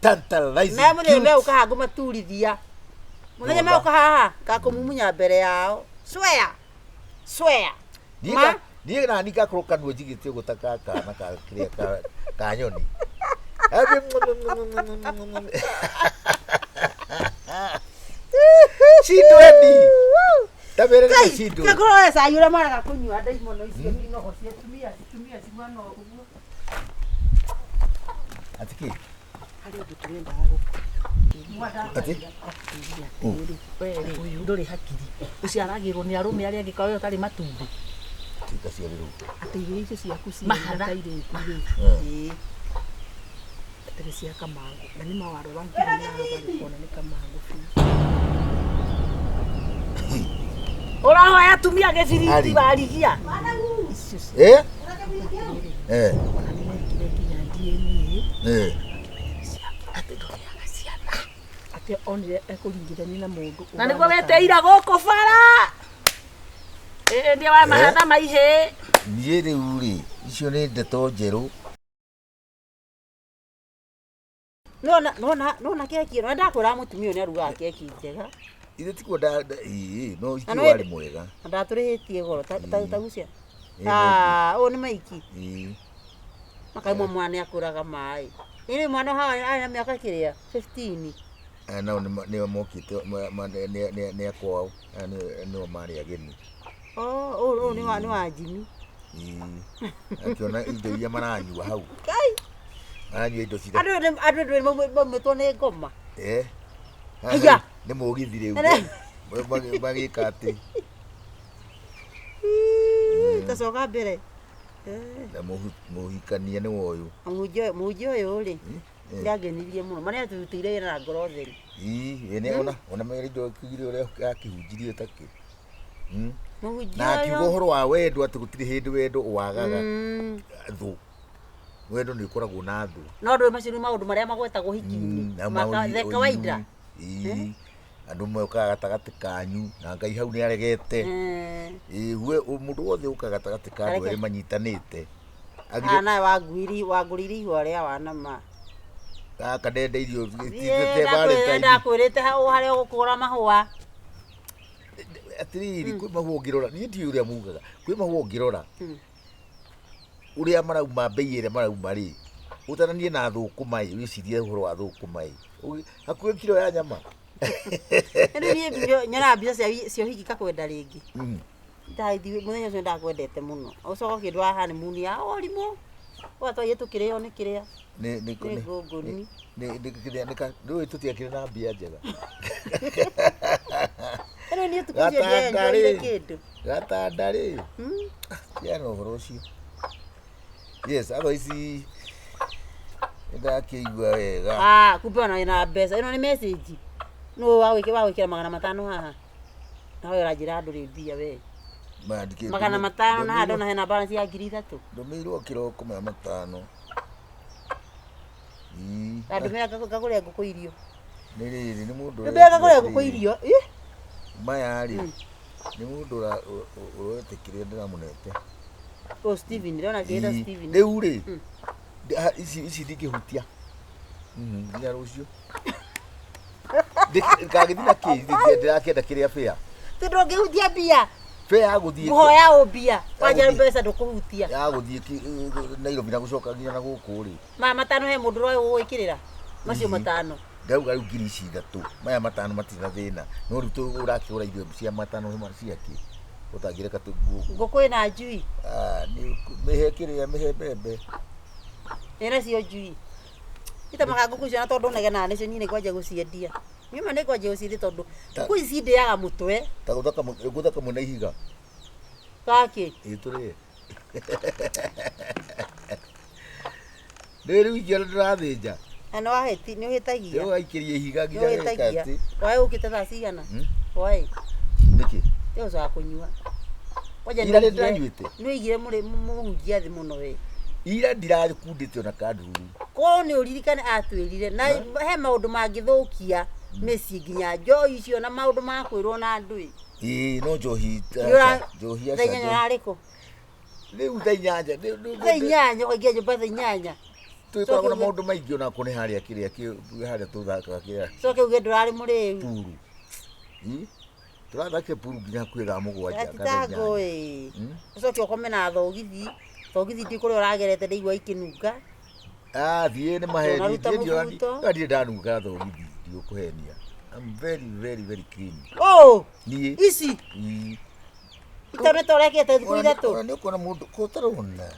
Tantalizing
Na mũthenya
cute.
megũka haha ngũmaturithia. Mũthenya
Nyũmba.
megũka haha ngakũmumunya mbere yao. Swear. Swear.
Niĩ
Ma.
niĩ nani ngakorwo kanua njigĩte ũguo ta ka kana ka kĩrĩa ka nyoni. Cindweni. Ta mere nĩ cindwe.
Kakorwo we cai ũrĩa maraga kũnyua ndaimono icio inogo cia atumia atumia ciguana ũguo.
Atĩ kĩ?
Harĩ ũndũ tũrendaga gũkũ.
Atĩ?
Ũyũ ndũrĩ hakiri ũciaragĩrwo nĩ arũme arĩa angĩ kawe ũtarĩ matumbĩ.
Tuĩka ciarĩrwo.
Atĩ irio icio ciaku ciĩ
Mahatha.
kairĩtu rĩ.
Mm.
Ĩĩ. Atĩ nĩ cia kamangũ. Na nĩ mawarora nginya na barĩ kuona nĩ kamangũ biũ.
Ũrahoya atumia gĩbiriti
Ari.
warigia.
Icio cia
Eh? Eh.
ona nĩ mekire nginya DNA
Eh.
Atĩ ndũrĩaga ciana.
atĩ onire ekũringithania na mũndũ
Na nĩguo weteira gũkũ bara. Ĩĩ nĩ wa mahatha maihĩ.
Niĩ rĩu rĩ, icio nĩ ndeto njerũ.
Nona nona nona keki ĩno ndakwĩra mũtumia ũyũ nĩ arugaga keki njega.
Ithe tikuo nda ĩĩ no
Na
icio
no
warĩ mwega.
Na ndatũrĩhĩtie goro ta ta gucia.
Ĩĩ,
Ah, ũyũ nĩ maiki.
Ĩĩ.
Makaimwo mwana nĩ akũraga maĩ. Ĩrĩ mwana haha arĩ na mĩaka kĩrĩa 15.
Aya nao nĩo mokĩte nĩ akwao. Aya nĩo marĩ ageni.
Oh, ũyũ nĩ wa nĩ wa Jimmy.
Ĩĩ. Akĩona indo iria maranyua hau.
Kai.
Maranyua indo cira.
Andũ nĩ andũ nĩ maumĩtwo nĩ ngoma.
Eh.
Haiya.
Nĩ mũgithi rĩu.
Ere.
Magĩka atĩ
Tacoka mbere.
na mũhikania nĩ woyũ.
Mũhunjia ũyũ rĩ
Eh.
nĩangenirie mũno. Ma nĩatũrutĩire wĩra na ngoro theru.
Ĩĩ, ĩĩ, ona ona mere indo akiugire ũrĩa akĩhunjirie takĩ.
Mũhunjia
Na akiuga
ũyũ.
ũhoro wa wendo atĩ gũtirĩ hĩndĩ wendo wagaga
Mm.
thũ. Wendo nĩ ũkoragwo na thũ.
No ndũĩ macio nĩ maũndũ marĩa magwetagwo hiki-inĩ.
Na
Maka- the kawaida.
Ĩĩ. Andũ mokaga gatagatĩ kanyu na Ngai hau nĩ aregete.
Eh.
Ĩĩ, we mũndũ wothe ũkaga gatagatĩ ka andũ
Areke.
erĩ manyitanĩte.
Ah,
Agire
nawe wanguiri wangũrĩire ihũa rĩa wanama.
gaka ndenda irio
Niĩ ndakwĩrĩte hau harĩa ũgũkũra mahũa.
Atĩrĩrĩ, kwĩ mahũa ũngĩrora, niĩ ndiũĩ ũrĩa mugaga, kwĩ mahũa ũngĩrora ũrĩa marauma mbei ĩrĩa marauma rĩ, ũtaranie na thũkũma ĩ, wĩcirie ũhoro wa thũkũma ĩ, hakuhĩ kiro ya nyama.
Rĩu niĩ nyonaga mbica cia ũhiki ngakwenda rĩngĩ. Ndathi mũthenya ũcio ndakwendete mũno. Ũcoka ũkĩndwara honeymoon ya ũrimũ. Ũgatwaire tũkĩrĩo nĩ kĩrĩa.
Nĩ nĩ
Nĩ ngũngũni.
nĩ nĩ kĩrĩa nĩ ka ndũĩ tũtiakĩrĩ na mbia njega.
Rĩu niĩ tukũ ũcio
Gatanda
ndienjoire
rĩ.
kĩndũ.
Gatanda rĩ. Tigana na ũhoro ũcio. Yes, otherwise nĩndakĩigua wega.
Ah, kumbe ona wĩna mbeca. Ĩno nĩ message. Nũ wagwĩkĩra 500 haha. Nawe ũranjĩra ndũrĩ mbia we.
Mandĩkĩte
500 na haha ndona hena balance ya 3,000.
Ndũmĩirwo kĩroko 500. Ii.
Ndandũmĩra ngagũre ngũkũ irio.
Nĩ rĩrĩ nĩ mũndũ
Ndũmĩra ngagũre ngũkũ irio. Ĩ?
Maya rĩ nĩ mũndũ ũretĩkĩria ndĩramũnete.
O Steven, ndĩrona akĩĩta
Ii,
Steven.
Rĩu rĩ ici ici ndingĩhutia. Nginya rũciũ. Ngagĩthiĩ na kĩ ndĩrakĩenda kĩrĩa bĩa.
Ti ndũngĩhutia mbia.
Bĩa ya gũthiĩ
Ngũhoya ũ mbia. Kwanja
gũthiĩ.
mbeca ndũkũhutia.
ya gũthiĩ Nairobi na gũcoka nginya na gũkũ rĩ.
Maya 5 he mũndũ ũroĩ gũgwĩkĩrĩra. Macio
Ii.
5.
Ndauga rĩu 3,000 maya 5 matirĩ na thĩna no rĩu ũrakĩgũra irio cia 5 nĩ ciakĩ ũtangĩreka
Ngũkũ ĩna njui.
Mĩhe kĩrĩa mĩhe mbembe.
Ĩna cio njui. Itamaga ngũkũ icio na tondũ negenaga nĩcio niĩ nĩngwanja gũciendia. Niĩ ma nĩngwanja gũciendia tondũ ngũkũ ici cindĩaga mũtwe.
Ta gũthaka mwena ihiga.
Gakĩ?
Ĩ tũrĩe. Rĩu rĩu ingĩona ndĩrathĩnja.
Na nĩ wahĩti nĩ ũhĩtagia.
Rĩu aikĩria ihiga
Nĩ
nginya geka
ũhĩtagia.
atĩ.
Waĩ ũkĩte thaa cigana? Waĩ.
Nĩkĩ?
Nĩ ũcoka kũnyua. Kwanja
Ira nĩ ndĩranyuĩte.
nĩ ũigire mũhunjia thĩ mũno we.
Ira ndirakundĩte ona kandururu.
Korwo nĩ ũririkane atwĩrire na he maũndũ mangĩthũkia mĩciĩ nginya njohi icio na maũndũ ma kwĩrwo na andũ ĩ.
Ĩĩ no njohi njohi
Thaa inyanya
aca.
ũrarĩ kũ?
Rĩu thaa inyanya.
Thaa inyanya ũkaingĩra nyũmba thaa inyanya.
Twĩkoragwo na maũndũ maingĩ onako nĩ harĩa kĩrĩa harĩa tũthakaga kĩrĩa
Coke uge ndũrarĩ mũrĩu.
puru. Tũrathakire puru nginya hakuhĩ thaa mũgwanja kana
Atitango
inyanya.
ĩ. Ũcoke ũkome na thogithi. Thogithi ndi kũrĩa ũragerete ndaigua ikĩnunga.
Ah, thiĩ nĩ maheni.
Ũnaruta
Thiĩ ndiona-
mũbuto.
Niĩ ndanunga thogithi, ndigũkũhenia. I'm very, very, very clean.
Oh,
Niĩ.
ici
Ii.
itone ta ũrekĩte thikũ
Ona
ithatũ
nĩ ũkuona mũndũ ko ũtarona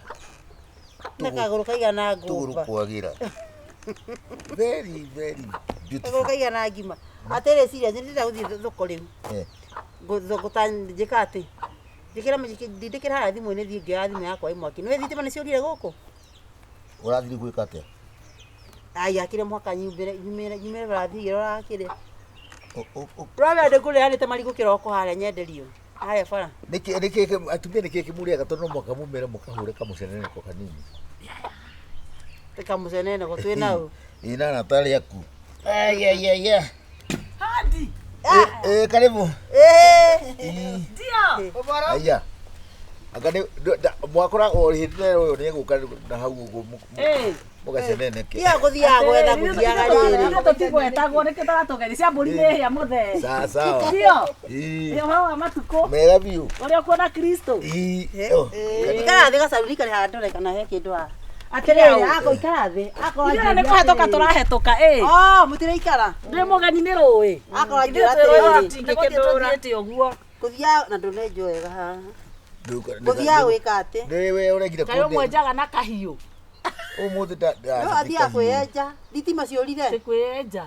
na kagũrũ kaigana
tũgũrũ
ngũmba.
kwagĩra. Very, very
Kagũrũ
beautiful.
kaigana ngima. Atĩrĩ serious nĩ ndĩrenda gũthiĩ thoko rĩu.
Eh.
Thoko ta njĩka atĩ. Njĩkĩra ndindĩkĩra harĩa thimũ-inĩ thiĩ ngĩoya thimũ yakwa ĩ mwaki. Nĩũĩ thitima nĩ ciũrire gũkũ?
Ũrathiĩ gwĩka atĩa?
Ai akĩrĩ mũhaka nyumĩre nyumĩre nyumĩre barathiĩ ũrakĩrĩ.
Ũ-
Ũramenya ndĩkũrĩanĩte marigũ kĩroko harĩa nyenderio. Harĩa bara.
Nĩkĩ nĩkĩ atumia nĩkĩ kĩmũrĩaga tondũ no mũhaka mumĩre mũkahũre kamũceneneko kanini.
Kamũceneneko twĩ nau.
Ĩ na arata rĩaku. Ai ai ai ai.
Hadi.
Eh, karibu.
Eh.
Ndio.
Aya. Anga nĩ mwakora o hĩndĩ ĩyo ũyũ nĩegũka na hau ũguo
Eh.
mũgaceneneke.
Tiga gũthiaga gwetha gũthiaga rĩrĩ.
Tũtigwetagwo nĩkĩ tũratũgeria cia mbũri nĩ hĩa mũthee.
Sawa sawa.
Ndio.
Ii.
Nĩ ũhoro wa matukũ
Mega biũ.
ũrĩa ũkuona Kristo.
Ii. Oh,
Ikara thĩ gacabu ikare haha ndore kana he kĩndũ haha. Atĩrĩrĩ, ako ikara thĩ. Akorwo
Ithuĩ nĩ kũhetũka tũrahetũka ĩ.
Oh, mũtiraikara.
Ndĩ mũgeni nĩ rũĩ.
Akorwo
Ithuĩ
anjĩra
twĩ rũĩ
atĩrĩrĩ.
tũtingĩkĩndũra. Tũthiĩte ũguo.
Gũthiaga na ndũnenjwo wega haha. Gũthiaga gwĩka atĩ.
Nĩ we ũregire
Kaĩ ũmwenjaga na kahiũ.
Ũmũthĩ nda
No athiaga kwĩyenja. Thitima ciũrire.
Tĩ kwĩyenja.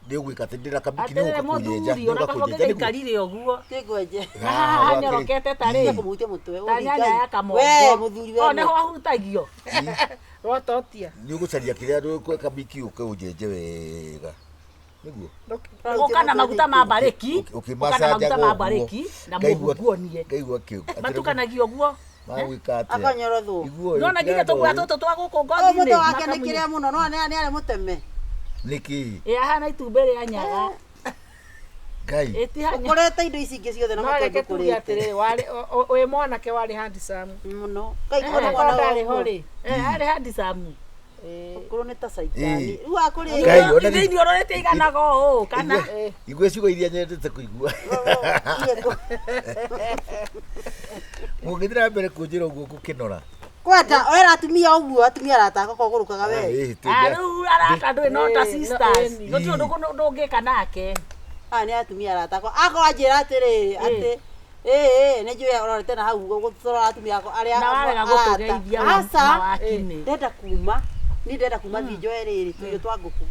Nĩ ũgwĩka atĩ ndĩra kabiki nĩ
Atĩrĩrĩ
ũgũka kũnyenja.
mũthuri ona kaba gĩgĩikarire ũguo.
Tĩngwenje.
Na haha hanyorokete ta rĩ.
Kũmũhutia mũtwe.
Ta nyanya ya kamongo.
We mũthuri we.
O nĩho ahutagio.
Rwatotia.
Nĩ ũgũcaria kĩrĩa kabiki ũke ũnjenje wega. Nĩguo.
Ũka na maguta ma mbarĩki. Ũka na maguta ma
Ũkĩmacanjaga
mbarĩki na mũhuguonie.
Ngaigua kĩu.
Matukanagio ũguo.
Magwĩka atĩa?
Akanyorothwo.
Iguo
Nona nginya tũguoya tũtũ twa gũkũ
Ũyũ
ngothi-inĩ.
mũtwe wake nĩ kĩrĩa mũno no nĩ arĩ mũteme.
Nĩkĩ?
Ĩ ahana itumbĩ rĩa nyaga.
Ngai.
Ĩtihanya.
Ũkorete indo ici ingĩ ciothe na
No
mũtwe
reke tuge
ndũkũrĩte.
atĩrĩrĩ, warĩ wĩ mwanake warĩ handsome.
Mũno. Ngai
Ona
kũrĩ
korwo
mwana
ndarĩ ho
ũguo.
rĩ.
Arĩ handsome.
Ũkũrũ nĩ ta caitani.
Ĩ.
Rĩu akũrĩ.
Ngai, ona nĩ-
Thĩinĩ ũrorete iganaga ũũ kana.
Igua ciugo iria nyendete kũigua. Mũngĩthiĩ na mbere kũnjĩra ũguo ngũkĩnora.
Kwenda wera atumia ũguo atumia arata akwa kũgũrũkaga we.
Ĩ,
Ah, rĩu arata ndũĩ no ta
Ĩ, no,
sisters.
ĩni.
Gũtirĩ ũndũ ndũngĩka nake.
Aya nĩ atumia arata akwa. Akorwo anjĩra atĩrĩrĩ atĩ ĩ nĩ njũĩ ũrorete na hau gũtũrora atumia akwa arĩa
Na warega
arata.
gũtũgeithia
Aca,
mawakinĩ.
ndenda kuma. Niĩ ndenda kuma thiĩ njoe rĩrĩ tũirio twa ngũkũ.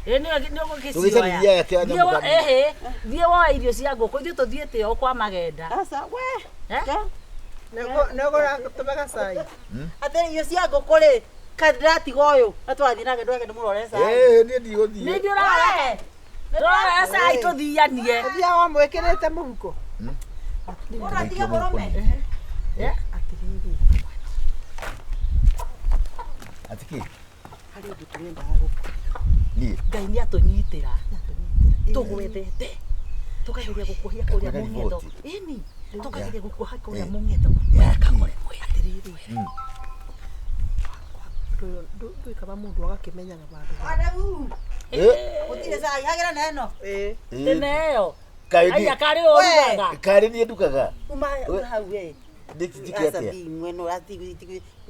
Ĩ nĩ ũgũgĩcioya.
Tũgĩcaririe aya kĩa nyamũ kanini.
Ĩhĩ, thiĩ woe irio cia ngũkũ ithuĩ tũthiĩte o kwa magenda.
Aca we.
Eh?
Nĩũgũratũmega cai.
Atĩrĩ irio cia ngũkũ rĩ kaĩ ndĩratiga ũyũ na tũrathiĩ nake ndweke ndĩmũrore cai.
Ĩ, niĩ ndigũthiĩ.
Nĩ ithuĩ ũrarora. Tũrarora cai tũthianie.
Ũthiaga wamwĩkĩrĩte mũhuko.
Ũratiga mũrũme.
Atĩ kĩ?
Harĩ ũndũ tũrendaga gũkũ.
Niĩ.
Ngai nĩ atũnyitĩra. Tũgwethete. Tũkageria gũkuohia kũrĩa
Kwĩna
mũng'etho.
riboti.
Ĩni, tũkageria gũkuoha kũrĩa
Eh.
mũng'etho.
Ya kĩ?
Atĩrĩrĩ. Ndũĩ kaba mũndũ agakĩmenyaga vandũ.
Adamu.
Ĩ,
Gũtirĩ cai hagĩra na ĩno.
Ĩ.
ĩ,
Tene ĩyo.
Kaĩ
Aya
niĩ-
karĩ ũrugaga.
karĩ niĩ ndugaga.
Uma hau we.
Nĩ njĩke
Aca
atĩa?
thi mwena ũrati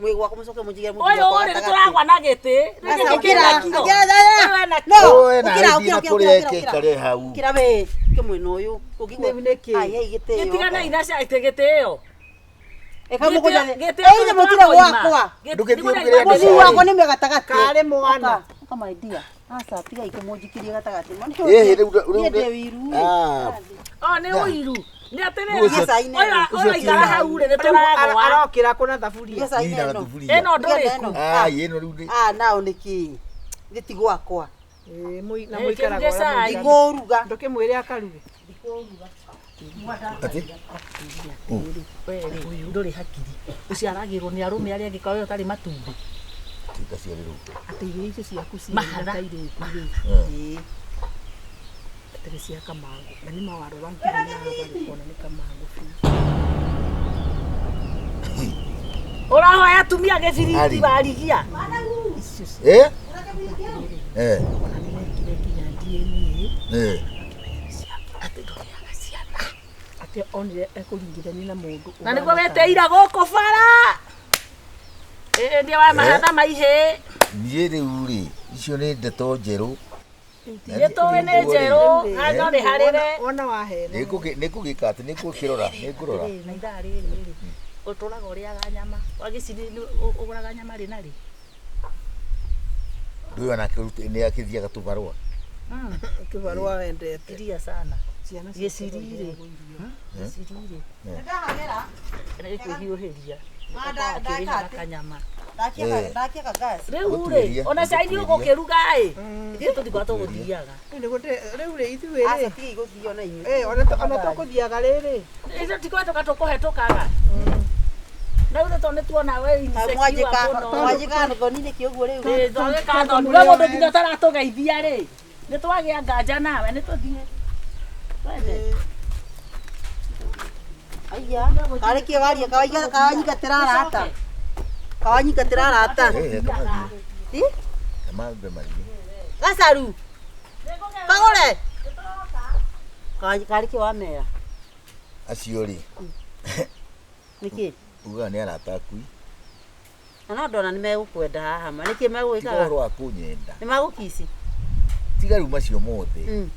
mwĩ gwakwa mũcoke mũnjigĩre mũtu
Ũyũ
wakwa
rĩ
gatagatĩ.
nĩtũragwa na gĩtĩ.
Aca,
Gĩkĩ
ũkĩra,
kĩna kiro.
ũkĩra, ũkĩra.
Ũyũ ena kiro.
No,
Ũe na
ũkĩra,
ĩthiĩ
ũkĩra,
na
ũkĩra,
kũrĩa
ũkĩra,
ĩke
ũkĩra.
ĩkare hau.
Ũkĩra we, ũkĩ mwena ũyũ. Ũngĩigua-
Rĩu nĩkĩ?
Ai, hei gĩtĩo.
Gĩtigana ina cia gĩtĩ ĩyo.
Ĩka mũgũnda thĩ.
Gĩtĩ
Ĩ, ithe mũtire gwakwa.
Ndũgĩthiĩ ũrugĩre andũ
Mũthuri
cai.
wakwa nĩ gatagatĩ.
Karĩ mwana.
Ũka, ũka my dear. Aca, tigai kũmũnjikirie gatagatĩ.
Ĩhĩ, rĩu
Niĩ
rĩu
ndĩ ũiru.
Ah,
O nĩ ũiru. Nĩ atĩrĩrĩ.
Ũcio-
Cai nĩ ĩno.
Ũyũ ũraikara hau rĩ nĩ tũragwa.
Arokĩra kũna thaburia.
Tiga cai
niĩ
nĩ
na
ĩno.
gathuburia.
Ĩno ndũrĩ ku.
Ah, ĩno rĩu nĩ
Ah, nao nĩkĩ? Gĩti ti gwakwa.
Ĩ, na
Ĩ,
mũikaraga
kĩruge
ũrĩa
cai.
mũikaraga.
Ndikũruga.
Ndũkĩmwĩre akaruge.
atĩ
We rĩ ndũrĩ hakiri. Ũciaragĩrwo nĩ arũme arĩa angĩ kaĩ ũtarĩ matumbĩ.
Ngaciarĩrwo.
Atĩ irio icio ciaku ciĩ
Mahatha.
na kairĩtu rĩ.
Ĩ.
Atĩ nĩ cia kamangũ. Na nĩ mawarora nginya na haha ũkona nĩ kamangũ biũ.
Ũrahoya atumia gĩbiriti
Ari.
warigia.
Icio icio
Eh? Eh.
ona nĩ mekire nginya DNA
Eh.
atĩ ndũgĩaga ciana atĩ onire ekũringithania na mũndũ
Na nĩguo weteira gũkũ bara. Ĩĩ nĩ wa mahatha maihĩ.
Niĩ rĩu rĩ, icio nĩ ndeto njerũ.
Nĩ tũĩ nĩ njerũ, no nĩ harĩre.
Wona wahena.
Nĩngũgĩka atĩ nĩngũkĩrora, nĩngũrora.
Rĩrĩ, na ithaa rĩrĩ rĩ, ũtũraga ũrĩaga nyama. Wagĩciri ũgũraga nyama rĩ na rĩ?
Ndũyũ onake nĩ akĩthiaga tũbarũa.
Kĩbarũa wendete.
Iria sana.
ciana
Gĩciri rĩ. Gĩciri rĩ. Nĩ kwĩhiũhĩria. Akĩrĩhaga kanyama.
Eh.
Ndakia kagasi.
Rĩu rĩ,
Gũtuĩria,
ona cai nĩ
gũtuĩria.
ũgũkĩruga ĩ, ithuĩ tũtikoragwo tũgũthiaga.
Rĩu rĩ ithuĩ
Aca
rĩ.
tiga igũthio na inyuĩ.
Eh, ona tũkũthiaga rĩrĩ.
Ithuĩ tũtikoragwo tũka tũkũhetũkaga. Na rĩu tondũ nĩ tuona we insecure
Mwanjĩka
mũno.
mwanjĩka thoni nĩkĩ ũguo rĩu?
Ĩ, twagĩka thoni. We mũndũ nginya ũtaratũgeithia rĩ, nĩ twagĩa nganja nawe, nĩ tũthiĩ. Twende.
Aya, karĩ kĩ waria kawanyingatĩra arata. Kawanyingatĩra arata.
Eh, kamathiĩ.
Ĩ?
Kamambe mathiĩ.
Gacaru. Kagũre. Karĩ kĩ wamera?
Acio rĩ,
Nĩkĩ?
ugaga nĩ arata aku.
Na no ndona nĩ megũkwenda haha ma. Nĩkĩ
Tiga
megũgĩkaga?
ũhoro wa kũnyenda.
Nĩ magũkici.
Tiga rĩu macio mothe.
Mm.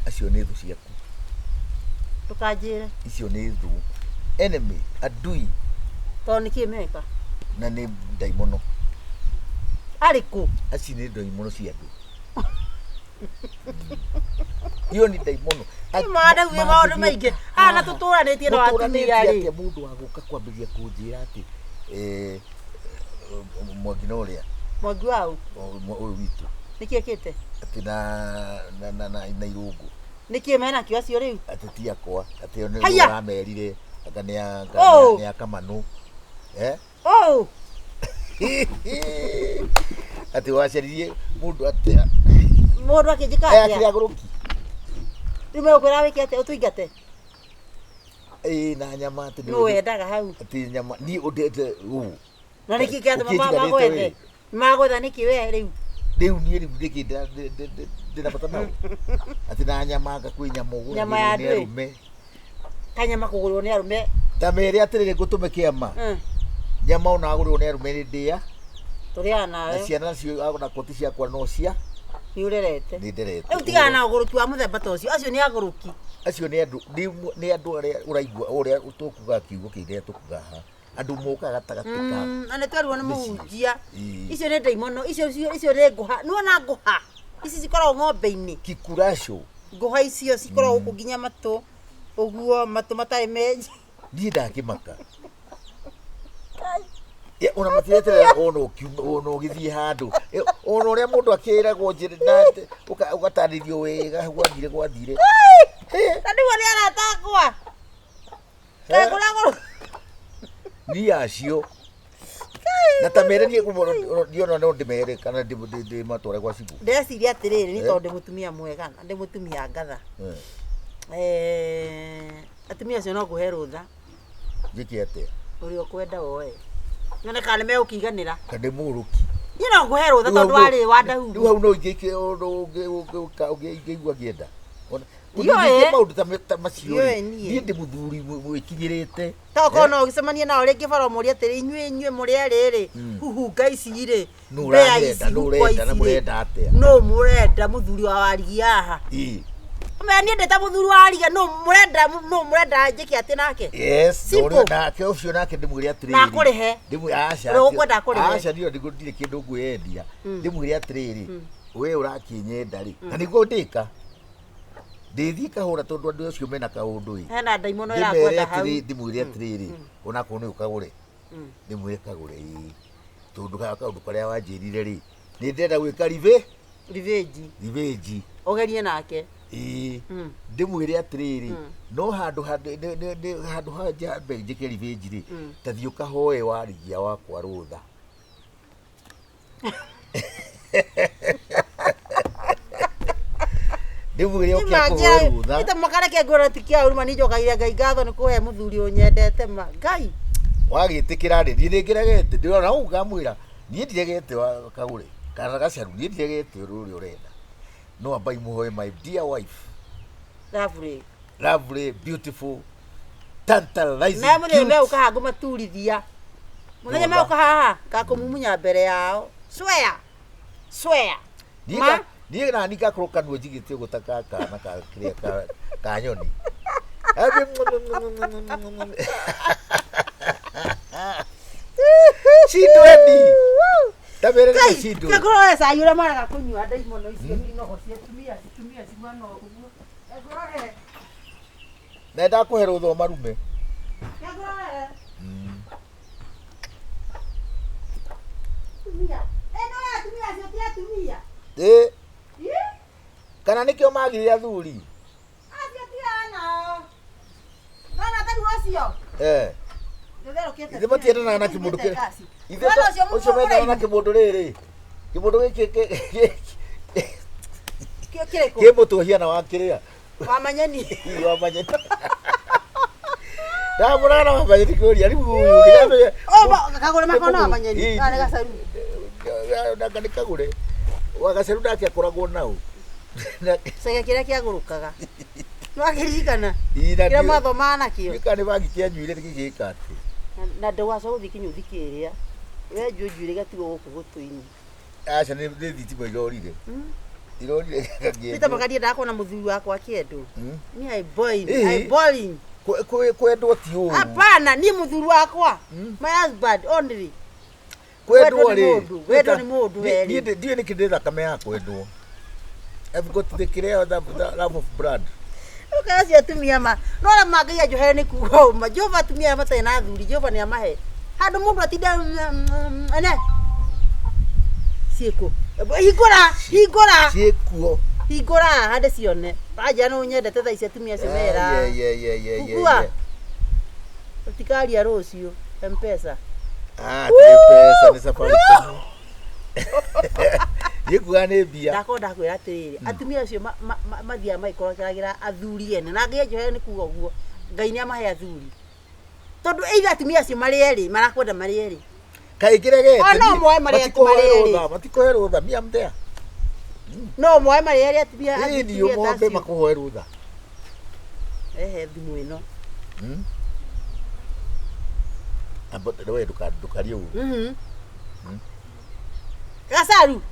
Acio nĩ thũ ciaku.
Ndũkanjĩre.
Icio nĩ thũ. Enemy, adui
Tondũ nĩkĩ meka?
na nĩ ndaimono.
Arĩkũ?
Acio nĩ ndaimono cia andũ. Iyo nĩ ndaimono.
Nĩ maũndũ maingĩ. Aya na tũtũranĩtie na
Mũtũranĩtie
atumia rĩ.
atĩa mũndũ wa gũka kwambĩrĩria kũnjĩra atĩ eh, Mwangi na ũrĩa
Mwangi waũ?
ũyũ witũ
Nĩkĩ ekĩte?
atĩ na irũngũ
Nĩkĩ menakĩo acio rĩu?
atĩ ti akwa atĩ o nĩ
Haiya!
ũramerire anga nĩ
Oh!
nĩ a Kamanũ eh
Oh!
atĩ wacaririe mũndũ atĩa
Mũndũ akĩnjĩka
aya
atĩa?
akĩrĩ agũrũki
Rĩu megũkwĩra wĩke atĩa? Ũtũingate?
ĩĩ na nyama atĩ nĩ
Nũ wendaga hau?
atĩ nyama niĩ ũndete ũũ
Na nĩkĩ kĩratũma
Ũkĩnjiganĩte
magwethe?
wĩ.
Magwetha nĩkĩ we rĩu?
rĩu niĩ rĩu nĩkĩ ndĩna bata nao atĩ na nyama anga kwĩ nyama
Nyama ya
ũgũragĩrwo nĩ
ndwĩ.
arũme
Kanyama kũgũrwo nĩ arũme.
ta mere atĩrĩrĩ ngũtũme kĩama nyama ona agũrĩrwo nĩ arũme nĩ ndĩa
Tũrĩaga
na
nawe.
ciana nacio ona koti ciakwa no cia
Nĩ ũrerete.
nĩ nderete
Rĩu tigana na ũgũrũki wa mũthemba ta ũcio. Acio nĩ agũrũki.
acio nĩ andũ nĩ andũ arĩa ũraigua ũrĩa tũkuga kiugo kĩrĩa tũkuga haha andũ mokaga gatagatĩ ka
Na nĩ twerirwo nĩ
mĩciĩ.
mũhunjia.
Ĩĩ.
Icio nĩ ndaimono, icio nĩ ngũha. Nĩwona ngũha? Ici cikoragwo ng'ombe-inĩ.
kikuraco
Ngũha icio cikoragwo gũkũ nginya matũ. Ũguo matũ matarĩ menji.
niĩ ndakĩmaka Ya, ona matireterera ona ũkiuma ona ũgĩthiĩ handũ ona ũrĩa mũndũ akĩragwo njĩra na ũgatarĩrio wega gwathire gwathire
Na nĩguo nĩ arata akwa. Ndekũragũrũ.
niĩ acio na ta mere niĩ niĩ ona no ndĩmere kana ndĩmatware gwa cibũ
Ndeciria atĩrĩrĩ, nĩ
Eh.
tondũ ndĩ mũtumia mwega na ndĩ mũtumia ngatha. Eh, atumia acio no ngũhe rũtha
njĩke atĩa
ũrĩa ũkwenda woe. Nyone kana nĩ megũkĩiganĩra.
kana ndĩ mũgũrũki
Niĩ no ngũhe rũtha tondũ warĩ wa
rĩu
ndahu.
hau no ingĩke ũngĩigua ngĩenda Ona-
Ndiũĩ.
ũngĩke maũndũ ta macio
Ndiũĩ
rĩ
niĩ.
niĩ ndĩ mũthuri mwĩkinyĩrĩte
Tokorwo no ũgĩcemanie nao rĩngĩ bara ũmũrie atĩrĩ inyuĩ inyuĩ mũrĩ erĩ rĩ huhunga ici rĩ
Nũ
mbĩa
ũranyenda,
ici
nũ
huko
ũrenda, na
ici rĩ
mũrenda atĩa?
nũ mũrenda mũthuri wa warigia haha
Ĩĩ.
Ũmenya niĩ ndĩ ta mũthuri wa warigia nũ mũrenda nũ mũrenda njĩke atĩ nake
Yes,
Simple.
na ũrĩa- nake ũcio nake ndĩmwĩre atĩrĩrĩ.
Na akũrĩhe.
Ndĩmwĩre aca.
Ũrĩa ũkwenda akũrĩhe.
Aca niĩ ndirĩ kĩndũ ngwĩyendia. Ndĩmwĩre atĩrĩrĩ, we ũrakĩnyenda rĩ. Na nĩguo ndĩka. Ndĩthiĩ kahũra tondũ andũ acio mena kaũndũ ĩ.
hena ndaimono
Ndĩmere
ĩrakwenda hau
atĩrĩ, ndĩmwĩre atĩrĩrĩ, onakorwo nĩ ũkagũre. Ndĩmwĩre kagũre ĩ. Tondũ kaũndũ karĩa wanjĩrire rĩ, nĩ ndĩrenda gwĩka
rivĩnji
revenge.
ũgerie nake
Ĩĩ. Ndĩmwĩre atĩrĩrĩ, no handũ handũ ha njambe njĩke revenge rĩ, ta thiĩ ũkahoe warigia wakwa rũtha. Ndĩmwĩre oke akũhoe rũtha.
ita makareke ngwĩra ti kĩa ũru ma nĩ njokagia Ngai ngatho nĩ kũhe mũthuri ũnyendete ma Ngai
Wagĩtĩkĩra rĩ, niĩ nĩngĩregete, ndĩrona ũũ ngamwĩra Niĩ ndiregete wa kagũre kana gacaru, niĩ ndiregete ũrĩa ũrenda, no ambai mũhoe my dear wife.
Lovely.
Lovely, beautiful, tantalizing,
Na mũthenya
cute.
megũka haha ngũmaturithia. Mũthenya
Rũtha.
megũka haha ngakũmumunya mbere yao. Swear. Swear.
Niĩ
Ma.
niĩ nani ngakorwo kanua njigĩte ũguo ta ka kana ka kĩrĩa ka nyoni. Cindweni tabere nĩ cindwe.
Kegũrore cai ũrĩa maraga kũnyua ndaimono icio inogo cia atumia atumia cimwana ũguo. Kegũrore.
Na ndakũhe rũtha marume.
Kegũrore. Atumia. Ĩno ya atumia acio ti atumia.
Ĩ kana nĩkĩo magire athuri.
Acio ti anao. Nona tarĩu ũcio.
Eh.
Ndĩtherũkĩte.
Ithe matiendanaga na kĩmũndũ kĩrĩa. Ithe
Mwana ũcio
ũcio mendanaga na
mũraihu.
kĩmũndũ rĩrĩ. Kĩmũndũ gĩkĩ
Kĩo kĩrĩkũ?
kĩ mũtwe hiana wa kĩrĩa.
Wamanyeni.
Wamanyeni. Ndamũrana wamanyeni kũria rĩu ũyũ ndĩramenya.
Oh, kagũre makona wamanyeni.
Ĩ.
Kana nĩ gacaru.
Nanga nĩ kagũre. Wagacaru nake akoragwo nau.
Cege kĩrĩa kĩagũrũkaga. Nĩwakĩririkana?
Ĩ, na
Kĩrĩa mwathomaga nakĩo.
Gĩka nĩ bangi kĩanyuire gĩgĩka atĩ.
Na ndũgacoka gũthiĩ kĩnyũthi kĩrĩa. Wenjwo njuĩrĩ gatigwo gũkũ gũtũ-inĩ.
Aca nĩ thitima irorire. Irorire
Nĩ
gakĩenjwo.
ta ndiendaga kuona mũthuri wakwa akĩendwo. Ni I boiling,
Ĩ.
I boiling.
Kwendwo ti ũru.
Hapana, niĩ mũthuri wakwa. My husband only.
Kwendwo
Kwendwo nĩ
rĩ.
mũndũ, wendwo nĩ mũndũ
Niĩ-
werĩ.
Niĩ ndiũĩ nĩkĩ ndĩ thakame ya kwendwo. I've got the kĩrĩa the love of blood.
Ũkaga acio atumia ma. No arĩa mangaia njohere nĩ kuga ũma. Jehova atumia arĩa matarĩ na athuri, Jehova nĩ amahe. Handũ mũndũ atinda ene. Ciĩkũ. Hingũra, hingũra.
Ciĩkuo.
Hingũra hande cione. Wanja nĩ ũnyendete thaa ici atumia acio mera.
Yeah, yeah, yeah, yeah, yeah,
Kukua.
yeah.
Ũtikaria rũciũ. Mpesa.
Ah, ti mbeca nĩ Safaricom. Niĩ kuga nĩ mbia.
Ndakorwo ndakwĩra atĩrĩrĩ, atumia acio mathiaga magĩkorokeragĩra athuri ene na Ngai anjohere nĩ kuga ũguo, Ngai nĩ amahe athuri. Tondũ either atumia acio marĩ erĩ marakwenda marĩ erĩ.
Kaĩ kĩregete.
O, no moe marĩ
Matikũhe
marĩ erĩ.
rũtha, matikũhe rũtha. Me I'm there.
No moe marĩ erĩ atumia
Ĩ niĩ
atumia ta
ũmombe
acio.
makũhoe rũtha.
Ehe thimũ ĩno.
Amba we ndũkarie ũru.
Gacaru.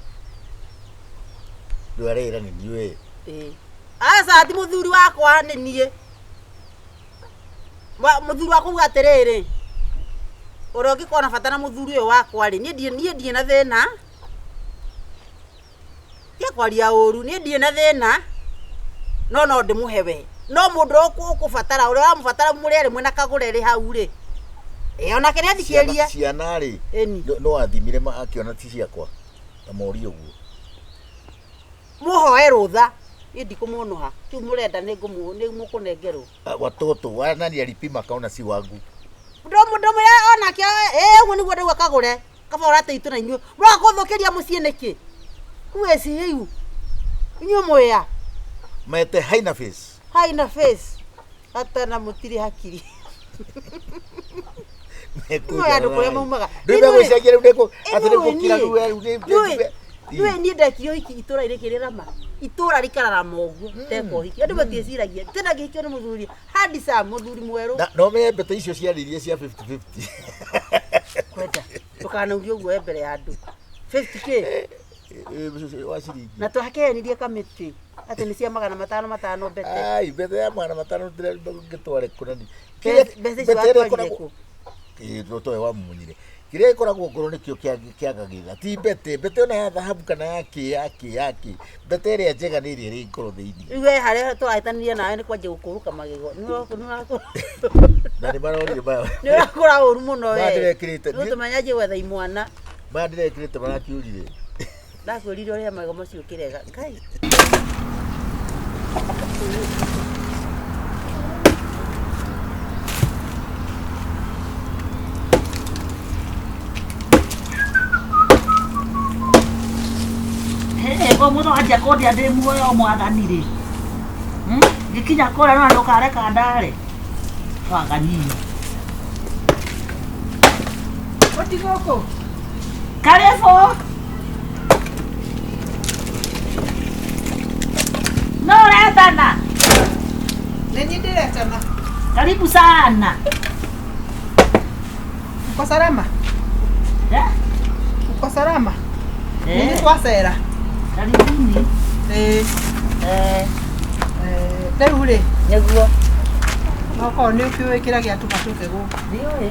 Rĩu arera nĩ niĩ we.
Ĩĩ. Aca ti mũthuri wakwa nĩ niĩ. Mũthuri wakwa uga atĩrĩrĩ, ũrĩa ũngĩkorwo na bata na mũthuri ũyũ wakwa rĩ, niĩ ndirĩ na thĩna. Tiga kwaria ũru, niĩ ndirĩ na thĩna, no no ndĩmũhe we. No mũndũ ũrĩa ũkũbatara, ũrĩa ũramũbatara mũrĩ erĩ mwĩna kagũre rĩ hau rĩ. Ĩ onake nĩ athikĩrĩria.
Ciana rĩ,
Ĩni.
no athimire akiona ti ciakwa. Na morie ũguo.
Mũhoe rũtha. Niĩ ndikũmũnũha. Kĩu mũrenda nĩ mũkũnengerwo.
Watoto wa nani alipima akaona si wangu.
Ndũmwĩra onake ĩ ũguo nĩguo ndauga kagũre. Kaba ũrateitũ na inyuĩ. Mũroka kũthũkĩria mũciĩ nĩkĩ? Who is you? Inyuĩ mwĩa.
Mete haina face.
Haina face. Hata na mũtirĩ hakiri. Nĩ andũ kũrĩa maumaga.
Rĩu megũcenjia rĩu nĩkũ atĩ nĩ gũkira rĩu rĩu nĩ
Nĩũĩ niĩ ndekire ũhiki itũra-inĩ kĩrĩrama. Itũra rĩkararama ũguo ndeka ũhiki. Andũ matiĩciragia. Tena ngĩhikio nĩ mũthuri handsome, mũthuri mwerũ.
No menye mbete icio ciarĩirie cia 50-50.
Kwenda. Ndũkanauge ũguo we mbere ya andũ. 50K.
Wa ciringi.
Na twakehenirie kamĩtĩ atĩ nĩ cia 500 500 mbete.
Ai, mbete ya 500 ngĩtware kũ nani.
Mbeca icio watwarire kũ?
Ĩ towe wamunyire. Kĩrĩa gĩkoragwo ngoro nĩkĩo kĩagagĩrĩra. Ti mbete, mbete ona ya thahabu kana ya kĩ ya kĩ ya kĩ. Mbete ĩrĩa njega nĩ ĩrĩa ĩrĩ ngoro thĩinĩ.
Rĩu we harĩa tũrahĩtanirie nawe nĩ kwanjia gũkũrũka magego.
Na nĩ maronire maya.
Nĩ ũrakũra ũru mũno we.
Maya ndĩrekĩrĩte.
Nĩ ũtũmenya nje gwetha imwana.
Maya ndĩrekĩrĩte marakiurire.
Ndakwĩrire ũrĩa magego macio ũkĩrega. Ngai.
Ĩ mũthenya wanjia kũndia ndĩ muoyo mwathani rĩ. Ngĩkinya kũrĩa no ndũkareka ndare. Twaganyio.
Ũtigũkũ.
Karibu. No uretana.
Nĩ niĩ ndĩretana.
Karibu sana.
Uko salama?
Eh?
Uko salama? Nĩ
Eh,
twacera.
karibuni.
Ĩĩ.
Eh,
Rĩu rĩ,
nĩguo.
nokorwo nĩ ũkĩũĩ kĩrĩa gĩatũma tũke gũkũ.
Ndiũĩ.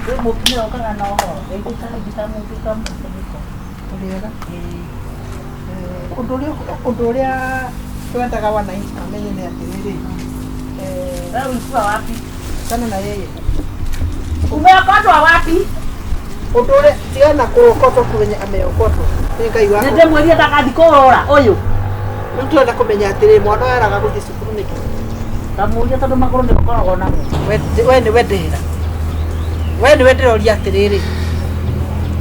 Rĩu mũtumia ũkaga na ũhoro. Ĩngĩkambita mũngĩkamũkunĩko.
Tũrĩ ega. Ũndũ ũrĩa ũndũ ũrĩa twendaga wananchi mamenye nĩ atĩrĩrĩ,
Wewe ulikuwa wapi?
achana na yeye.
Umeokotwa wapi?
Ũndũ ũrĩa tigana kũokotwo kwenye ameokotwo nĩ Ngai wako.
Nĩndĩmwĩrire ndakathi kũrũra ũyũ.
Rĩu tũrenda kũmenya atĩrĩrĩ, mwana ũyũ araga gũthiĩ cukuru nĩkĩ?
Ndamũria tondũ magũrũ nĩ ũkoragwo namo.
We nĩwe ndĩra. We nĩwe ndĩroria atĩrĩrĩ,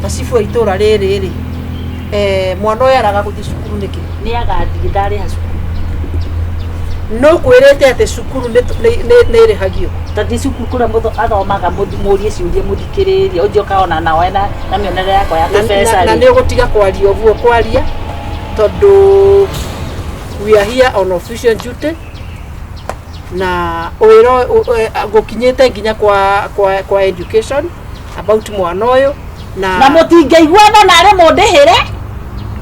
macibũ a itũra rĩrĩ rĩ, mwana ũyũ araga gũthiĩ cukuru nĩkĩ?
Nĩ agathiĩ ndarĩha cukuru.
No kwĩrĩte atĩ cukuru nĩ ĩrĩhagio.
Tondũ cukuru kũrĩa mũndũ athomaga mũrie ciũria mũthikĩrĩrie ũnjĩ ũkaona nawe na mĩonere yakwa ya kĩbeca
Na
rĩ.
nĩ ũgũtiga kwaria ũguo kwaria tondũ we are here on official duty na wĩra gũkinyĩte nginya kwa education about mwana ũyũ
Na
na
mũtingĩiguana narĩ mũndĩhĩre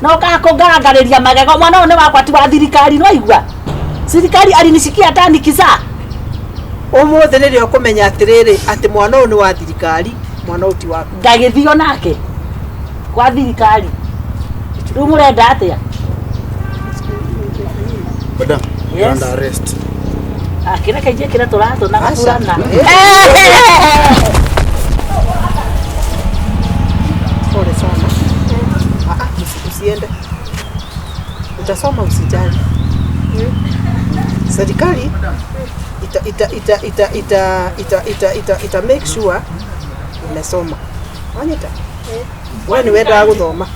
na ũkaga kũngarangarĩria magego. Mwana ũyũ nĩ wakwa ti wa thirikari nĩwaigua? Thirikari alinishikia hata nikizaa.
Ũmũthĩ nĩrĩo ũkũmenya atĩrĩrĩ atĩ mwana ũyũ nĩ wa thirikari, mwana ũyũ ti waku.
Ngagĩthio nake kwa thirikari. Rĩu mũrenda atĩa?
Madam, you're
Yes.
under arrest.
Akĩreke njĩkĩre tũratũ na
Aca.
gaburana.
Pole sana. Ah, ah, usiende. Utasoma usijali. Serikali ita ita ita ita ita ita ita ita ita make sure umesoma. Wanyita? Wewe ni wendaga gũthoma.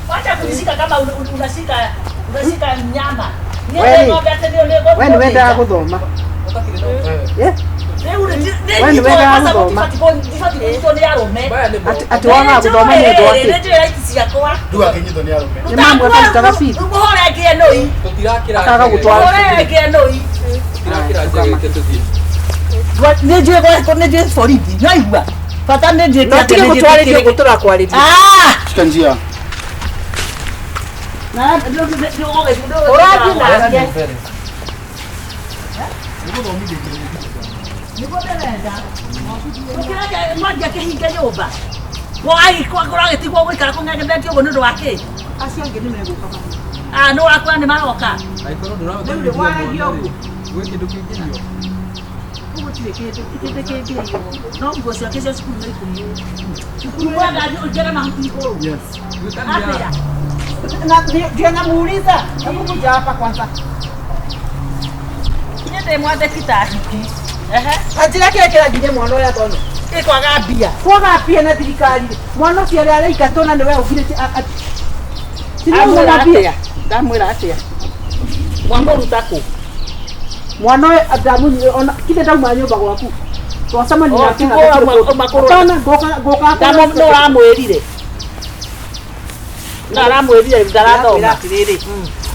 Wacha kunishika kama unashika nyama.
Wewe
Niĩ ng'ombe atĩ nĩ
We ni wendaga gũthoma. Yeah. Wewe nĩ wendaga gũthoma.
Ndibatiĩ nĩ arũme.
Atĩ wagaga gũthoma nĩ ũndũ wa kĩ?
Nĩ njũĩ rights ciakwa.
Rĩu akĩnyitwo nĩ arũme.
Nĩ mamwe akarutaga bithi.
Mũhũre ngĩe nũi.
Tũtirakĩra
Akaga gũtwara.
Mũhũre ngĩe nũi.
Tũtirakĩra njegeke tũthiĩ.
Nĩ njũĩ gwakwa nĩ njũĩ borithi. Nĩwaigua? Bata nĩ njũĩ
Na tige gũtwarĩria ũguo tũrakwarĩria.
Ah!
Shika njia.
Na ũrathiĩ nake. Nĩguo ndĩrenda. Ũkĩreke mwangi akĩhinge nyũmba. Kũragĩtigwo gũikara kũng'eng'ethetio ũguo nĩ ũndũ wa kĩ?
Acio angĩ nĩ megũka.
Ah, nĩ ũrakora nĩ maroka.
Angĩkorwo
Rĩu rĩ, waragia ũguo.
Gwĩ kĩndũ kĩngĩrio.
Gũtirĩ kĩndũ kĩndũ kĩngĩiywo.
No nguo ciake cia cukuru nĩ ikũmi. Cukuru mwega ũingĩre mahuti igũrũ.
Yes.
Atĩa?
Na ndio namuuliza, hebu kuja hapa kwanza.
Niĩ ndĩ mwandĩki ta hiki. Ehe.
Anjĩra kĩrĩa kĩranginya mwana ũyũ athome.
Ĩkwaga mbia.
Kwaga mbia na thirikari. Mwana ũcio ũrĩa araingatwo na nĩwe ũgirĩtie
Ndamwĩra atĩa? Ndamwĩra atĩa? Mwamũruta kũ?
Mwana ũyũ ndamunyire ona kithe ndauma nyũmba gwaku. Twacemania
Oh,
nake
ti
na
kũra
gũtirĩ kũndũ.
makũrũ.
Hapana, ngũka
Nĩ ũramwĩrire. No aramwĩrire ndarathoma.
Ndĩrakwĩra atĩrĩrĩ,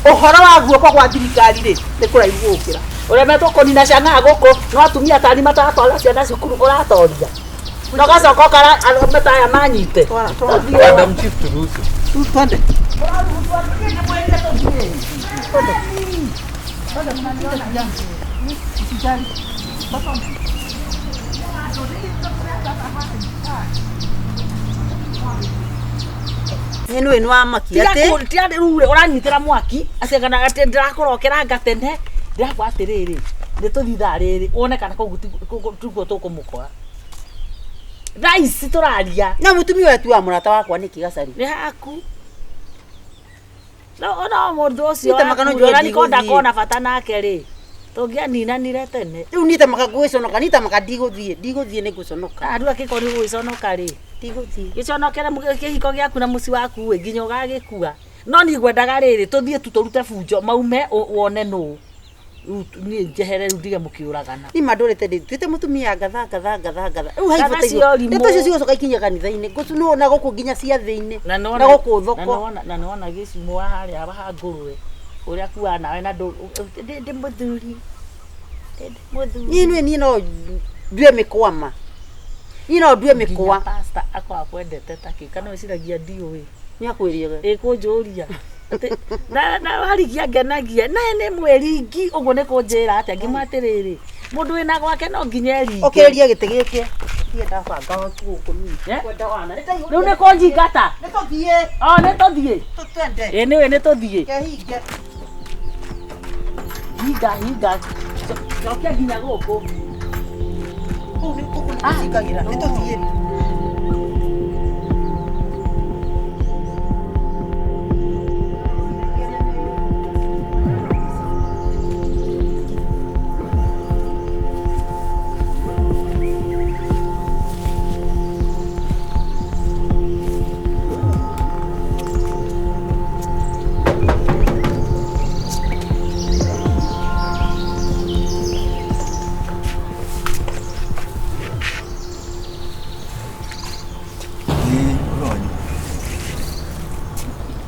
ũhoro wa guoko gwa thirikari rĩ nĩ kũraihu gũkĩra.
Ũremetwo kũnina ciana gũkũ no atumia tani mataratwara ciana cukuru ũratoria. Na ũgacoka ũkara arũme ta aya manyite.
Twara twara.
Madam Chief turuhusu.
Tu twende.
Nĩ nĩ nĩ wamakia atĩ
Tiga rĩu rĩ ũranyitĩra mwaki atĩ kana atĩ ndĩrakũrokera tene ndĩrakwa atĩrĩrĩ nĩ tũthiĩ thaa rĩrĩ wone kana kũu tiguo tũkũmũkora. Thaa ici tũraria
na mũtumia ũyũ atuaga mũrata wakwa nĩkĩ gacari
nĩ haku. No no mũndũ ũcio
Nĩtamaga no
waku
njuge
ũrĩa niko
ndigũthiĩ.
ndakona bata nake rĩ tũngĩaninanire tene.
Rĩu nitamaga gwĩconoka nitamaga ndigũthiĩ ndigũthiĩ nĩ ngũconoka.
Rĩu angĩkorwo nĩ gũgĩconoka rĩ
Ndigũthiĩ.
gĩconokere kĩhiko gĩaku na mũciĩ waku ĩ nginya ũgagĩkua. No niĩ ngwendaga rĩrĩ tũthiĩ tu tũrute bunjo maume wone nũ. Rĩu niĩ njehere rĩu ndige mũkĩũragana.
Ni mandũrĩte ndĩ tuĩte mũtumia ngatha ngatha ngatha ngatha. Rĩu hai
Ngatha
bata
cia ũrimũ.
Ndeto icio cigũcoka ikinye kanitha-inĩ. Ngũcu na gũkũ nginya ciathĩ-inĩ.
Na
Na
nĩwona
gũkũ
na
thoko.
nĩwona na nĩwona gĩcumũ wa harĩa ha ngũrwe ũrĩa kuaga nawe na ndũ ndĩ mũthuri. Ndĩ mũthuri.
Niĩ nĩ niĩ no ndue mĩkwa ma. Niĩ no ndue
Nginya
mĩkwa.
pastor akoragwo akwendete ta kĩ kana wĩciragia ndiũĩ.
Nĩ akwĩrire.
Ĩkũnjũria. Atĩ na warigia ngenagia naye nĩ mwĩringi ũguo nĩ kũnjĩra atĩa ngĩmwe atĩrĩrĩ mũndũ wĩna gwake no nginya eringe.
Ũkĩrĩrie gĩtĩ gĩkĩ. Ndiĩ ndabanga gũkũ niĩ.
Eh?
Kwenda wana.
Rĩu nĩ kũnjingata.
Nĩ tũthiĩ.
O nĩ tũthiĩ.
Tũtwende.
Ĩ nĩwe nĩ tũthiĩ.
Kehinge.
Hinga hinga. Cokia nginya gũkũ.
Kũu nĩ gũkũ nĩ gũcingagĩra. Nĩ tũthiĩ.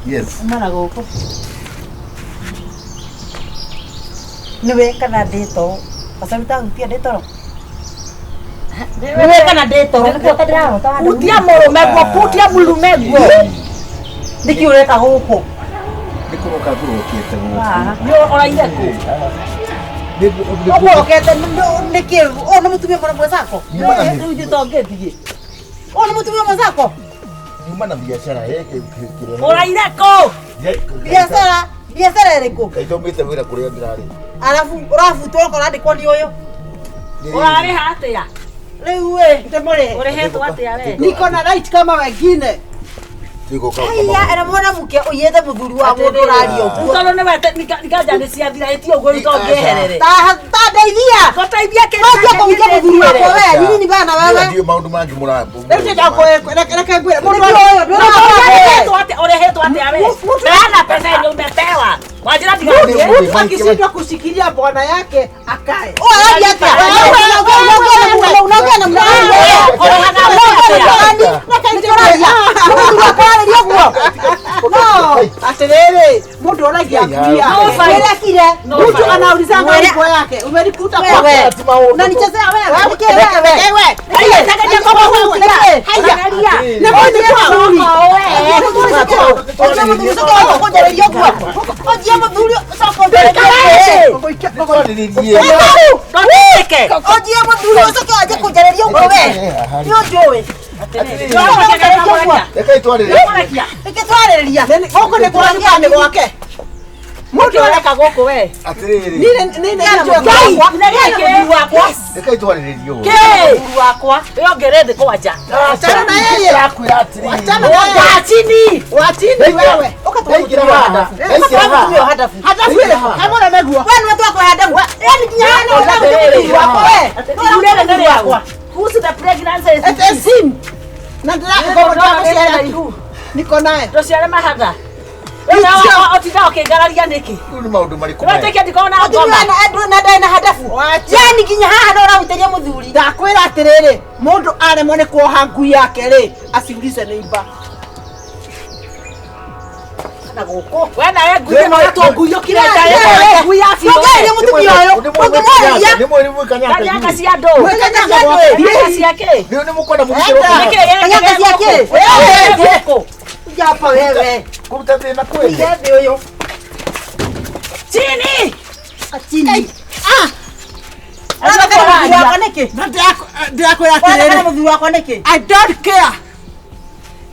Yes.
Uma na gũkũ. Nĩwe kana ndĩ toro. Gacaru tahutia ndĩ toro. Nĩwe kana ndĩ toro. Nĩkĩo ta ndĩrarota wa
Hutia mũrũme guo, hutia mũrũme guo.
Nĩkĩ ũreka gũkũ?
Nĩ kũroka ngũrokete gũkũ.
Nĩ ũraire kũ?
Ũkũrokete nĩkĩ? Ũyũ nĩ mũtumia mwana mwenzako?
Rĩu ithuĩ tongĩthiĩ.
Ũyũ nĩ mũtumia mwenzako?
Nyuma na biacara kĩrehe.
Ũraire kũ?
Biacara biacara ĩrĩkũ?
Kaĩ ndaumĩte wĩra kũrĩa ndĩrarĩ.
Arabu ũrabutwo ũroka ũrandĩkwo nĩ ũyũ.
Ũrarĩha atĩa?
Rĩu ĩ ndĩmũrĩhe.
Ũrĩhĩtwo atĩa we?
Niko na right kama wengine.
Tigũka
Haiya ena mwanamke ũiyĩte mũthuri wa mũndũ ũraria
Rĩu
ũguo.
tondũ nĩwe nikanja nĩ ciathira ĩti ũguo rĩu tongĩeherere.
Ta ndeithia.
Ngũteithia kĩ?
Watua kũhutia mũthuri wakwa we, nini ni bana wewe.
Ndiũĩ maũndũ mangĩ mũra.
Rĩu reke ngwĩre mũndũ
Nĩkĩo ũyũ
Ũrĩhĩtwo atĩa? Ũrĩhĩtwo atĩa we? Peana pesa yenye umepewa. Wanjĩra ndigathiĩ.
mtu akishindwa kushikilia bwana yake akae.
Ũyũ araria atĩa? Unaongea na mgani?
Ũrĩhaga atĩa?
Nĩkũraria. Mũthuri wakwa arĩria ũguo.
No, atiriri, mundu oragia kulia.
No fight.
Wĩrekire.
No
Mtu
fight.
anaulizanga
Mwere-
nguo yake, umelikuta
Wewe.
kwa
Unanichezea wewe. Nĩkĩ wewe?
Wewe.
Haiya, tegeria kwa hutia. Haiya.
Nĩ mũndũ kwa
Twarĩrĩrie.
Ndũtĩke.
Ojie mũthuri ũcoke wanjie kũnjarĩria ũguo we. Nĩ ũnjũĩ.
Rekei twarĩrĩrie.
Ũrekia.
Nĩkĩ twarĩrĩria?
Gũkũ nĩ kwa nĩ gwake. Mũndũ
Ũreka gũkũ we.
Atĩrĩrĩ.
nĩ
Ngai, nĩ wakwa.
Rekei twarĩrĩrie ũhoro.
Kĩ?
Mũthuri wakwa.
Wĩongere thĩ kwanja.
Achana na yeye.
Ndĩrakwĩra atĩrĩrĩ.
Achana na yeye.
Kaa chini.
Wachini wewe.
Ndaingĩra haha. Ndaingĩra haha.
Hadafu.
Hadafu ile. Kamona meguo.
We nĩwe twakwa hadafu. Yaani nginya haha no ũrahutia mũthuri wakwa we.
Rĩu nĩ rĩakwa. Kuhusu the pregnancy.
It is him. Na ndĩrakũgomba ihu. Niko naye.
Ndũciare mahatha. Ũtinda ũkĩngararia nĩkĩ?
Rĩu nĩ maũndũ marĩkũ maya?
Wetĩkia ndikorwo na
Mũtumia
ngoma.
na ndarĩ na hadafu.
Wacha.
Yaani nginya haha no ũrahutĩria mũthuri.
Ndakwĩra atĩrĩrĩ, mũndũ aremwo nĩ kuoha ngui yake rĩ, aciulize neighbor.
Na gũkũ.
We nawe ngui ĩno ĩtwo ngui ũkireta ĩno ngui ya biũ.
Ndũngĩarĩria mũtumia ũyũ. Ũngĩmwarĩria.
Nĩ mwĩrĩ mwĩ Kanyaka
Kanyaka
inyuĩ.
cia andũ.
Kanyaka gwake.
Kanyaka cia kĩ?
Nĩ mũkwenda mũgitĩrwo
Enda.
Nĩkĩ gĩkĩ
Kanyaka cia kĩ?
Wewe gũkũ.
Kuja hapa wewe.
kũruta thĩna kwene.
Kuja thĩ ũyũ.
Chini.
Chini. Ah. Ũrathaka na mũthuri wakwa nĩkĩ?
Na ndĩrakwĩra
Ũrathaka na
atĩrĩrĩ,
mũthuri wakwa nĩkĩ?
I don't care.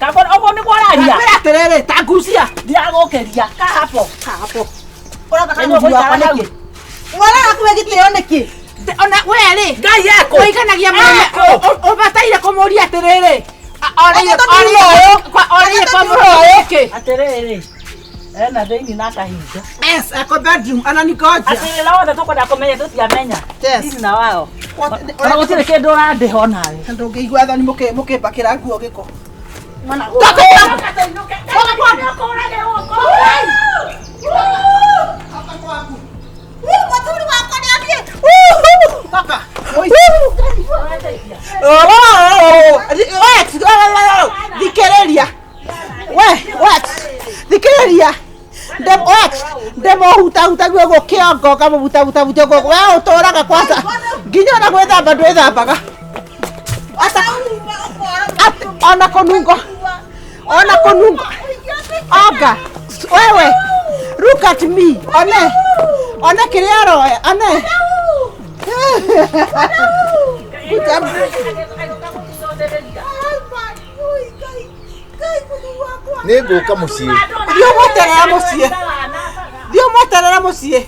Kaba ũguo nĩguo ũraria.
Ndakwĩra atĩrĩrĩ, ta ngucia.
Ndiragũkĩria. Ka hapo.
Hapo. Ũrathaka na mũthuri wakwa nĩkĩ? Waraga kũhe gĩtĩo nĩkĩ?
Ona we rĩ,
Ngai ekũ.
ũiganagia mũrũme ũbataire kũmũria atĩrĩrĩ,
Eke tũthuure ũyũ.
orĩire
Eke
kwa
tũthuure
mũrũme
ũyũ.
nĩkĩ?
Atĩrĩrĩ. Ena thĩinĩ na akahinga.
Yes, ako bedroom ananigoja.
Atĩrĩra wothe tũkwenda kũmenya tũtiamenya.
Yes.
Dini na wao. Ona gũtirĩ kĩndũ ũrandĩha onawe.
Ndũngĩigua thoni mũkĩmbakĩra nguo gĩko.
Mwana
Mũthuri wakwa.
Ndĩmũhutahutagia ũguo kĩongo ngamũhutahutahutia ũguo. We ũtũraga kwanza nginya ona gwĩthamba ndwĩthambaga. Ata ona kũnungo ona kũnungo anga wewe look at me one one kĩrĩa aroya one
Nĩ ngũka mũciĩ.
Thiĩ ũmweterera mũciĩ. Thiĩ ũmweterera mũciĩ.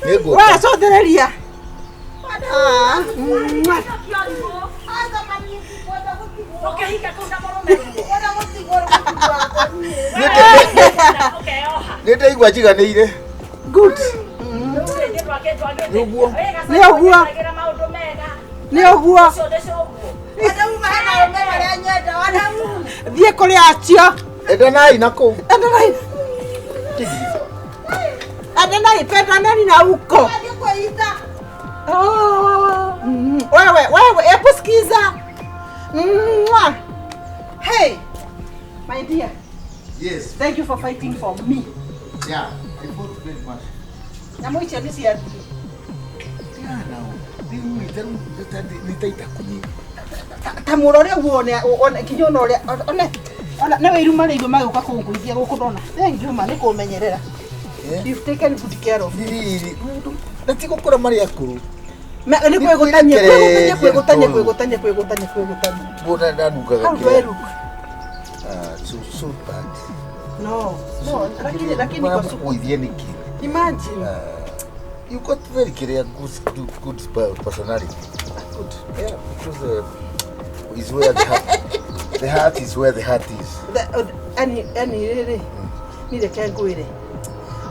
Nĩ ngũka.
We cũthĩrĩria. Ah, mwah.
Nĩ ndaigua njiganĩire.
Good.
Nĩ ũguo.
Nĩ ũguo. Nĩ ũguo. Thiĩ kũrĩ acio.
Endanai na kũu.
Endanai. Endanai, pendaneni na huko. Oh, wewe, wewe, hebu sikiza. Mwah. Hey, my dear.
Yes.
Thank you for fighting for me.
Yeah, I fought very much.
Nyamũ icio nĩ ciathiĩ.
Nĩ ta itakunyi.
Ta mũrore ũguo one one nginya ona ũrĩa one ona nĩ wĩiru marĩigua magĩũka kũngũithia gũkũ ndona. Thank you ma nĩ kũmenyerera. You've taken good care of me.
Rĩrĩ, na ti gũkũra marĩ akũrũ.
Nĩ kwĩgũtania kwĩgũtania kwĩgũtania kwĩgũtania kwĩgũtania kwĩgũtania.
Mbona ndanungaga
How do I look?
Ah, so so bad.
No, no, lakini lakini kwa suku.
Maramũkũithia nĩkĩ?
Imagine.
You got very clear good good personality.
Good.
Yeah, because is where the heart, the heart is where the heart is.
Any any rĩrĩ niĩ reke ngwĩre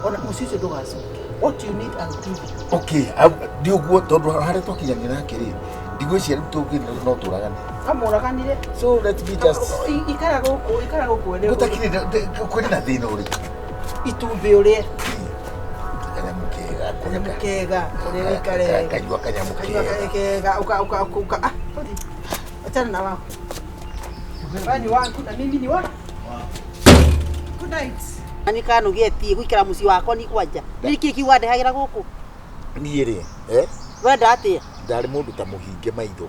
ona mũciĩ ũcio ndũgacoke. What you need I'll give you.
Okay, nĩ ũguo tondũ harĩa twakinyania nake rĩ ndigwĩciria rĩu tũngĩ no tũragane.
Kamũraganire.
So let me just
Ikara gũkũ ikara gũkũ ene.
Gũtakĩrĩ kwĩrĩ na thĩna ũrĩkũ?
Itumbĩ ũrĩe.
Kanyamũ kega
Kanyamũ kega ũrĩa wĩikare.
Kanyua kanyamũ
Kanyua
kega.
kega uka uka uka ah rudi. Achana na wao. Wewe ni wangu na mimi ni wako. Good night.
Nĩ kanugetie guikara muciĩ wakwa ni kwanja nĩ kĩ kiuga ndehagira gũkũ
Niĩ rĩ, eh?
Wenda atĩa?
Ndarĩ mũndũ ta mũhinge maitho.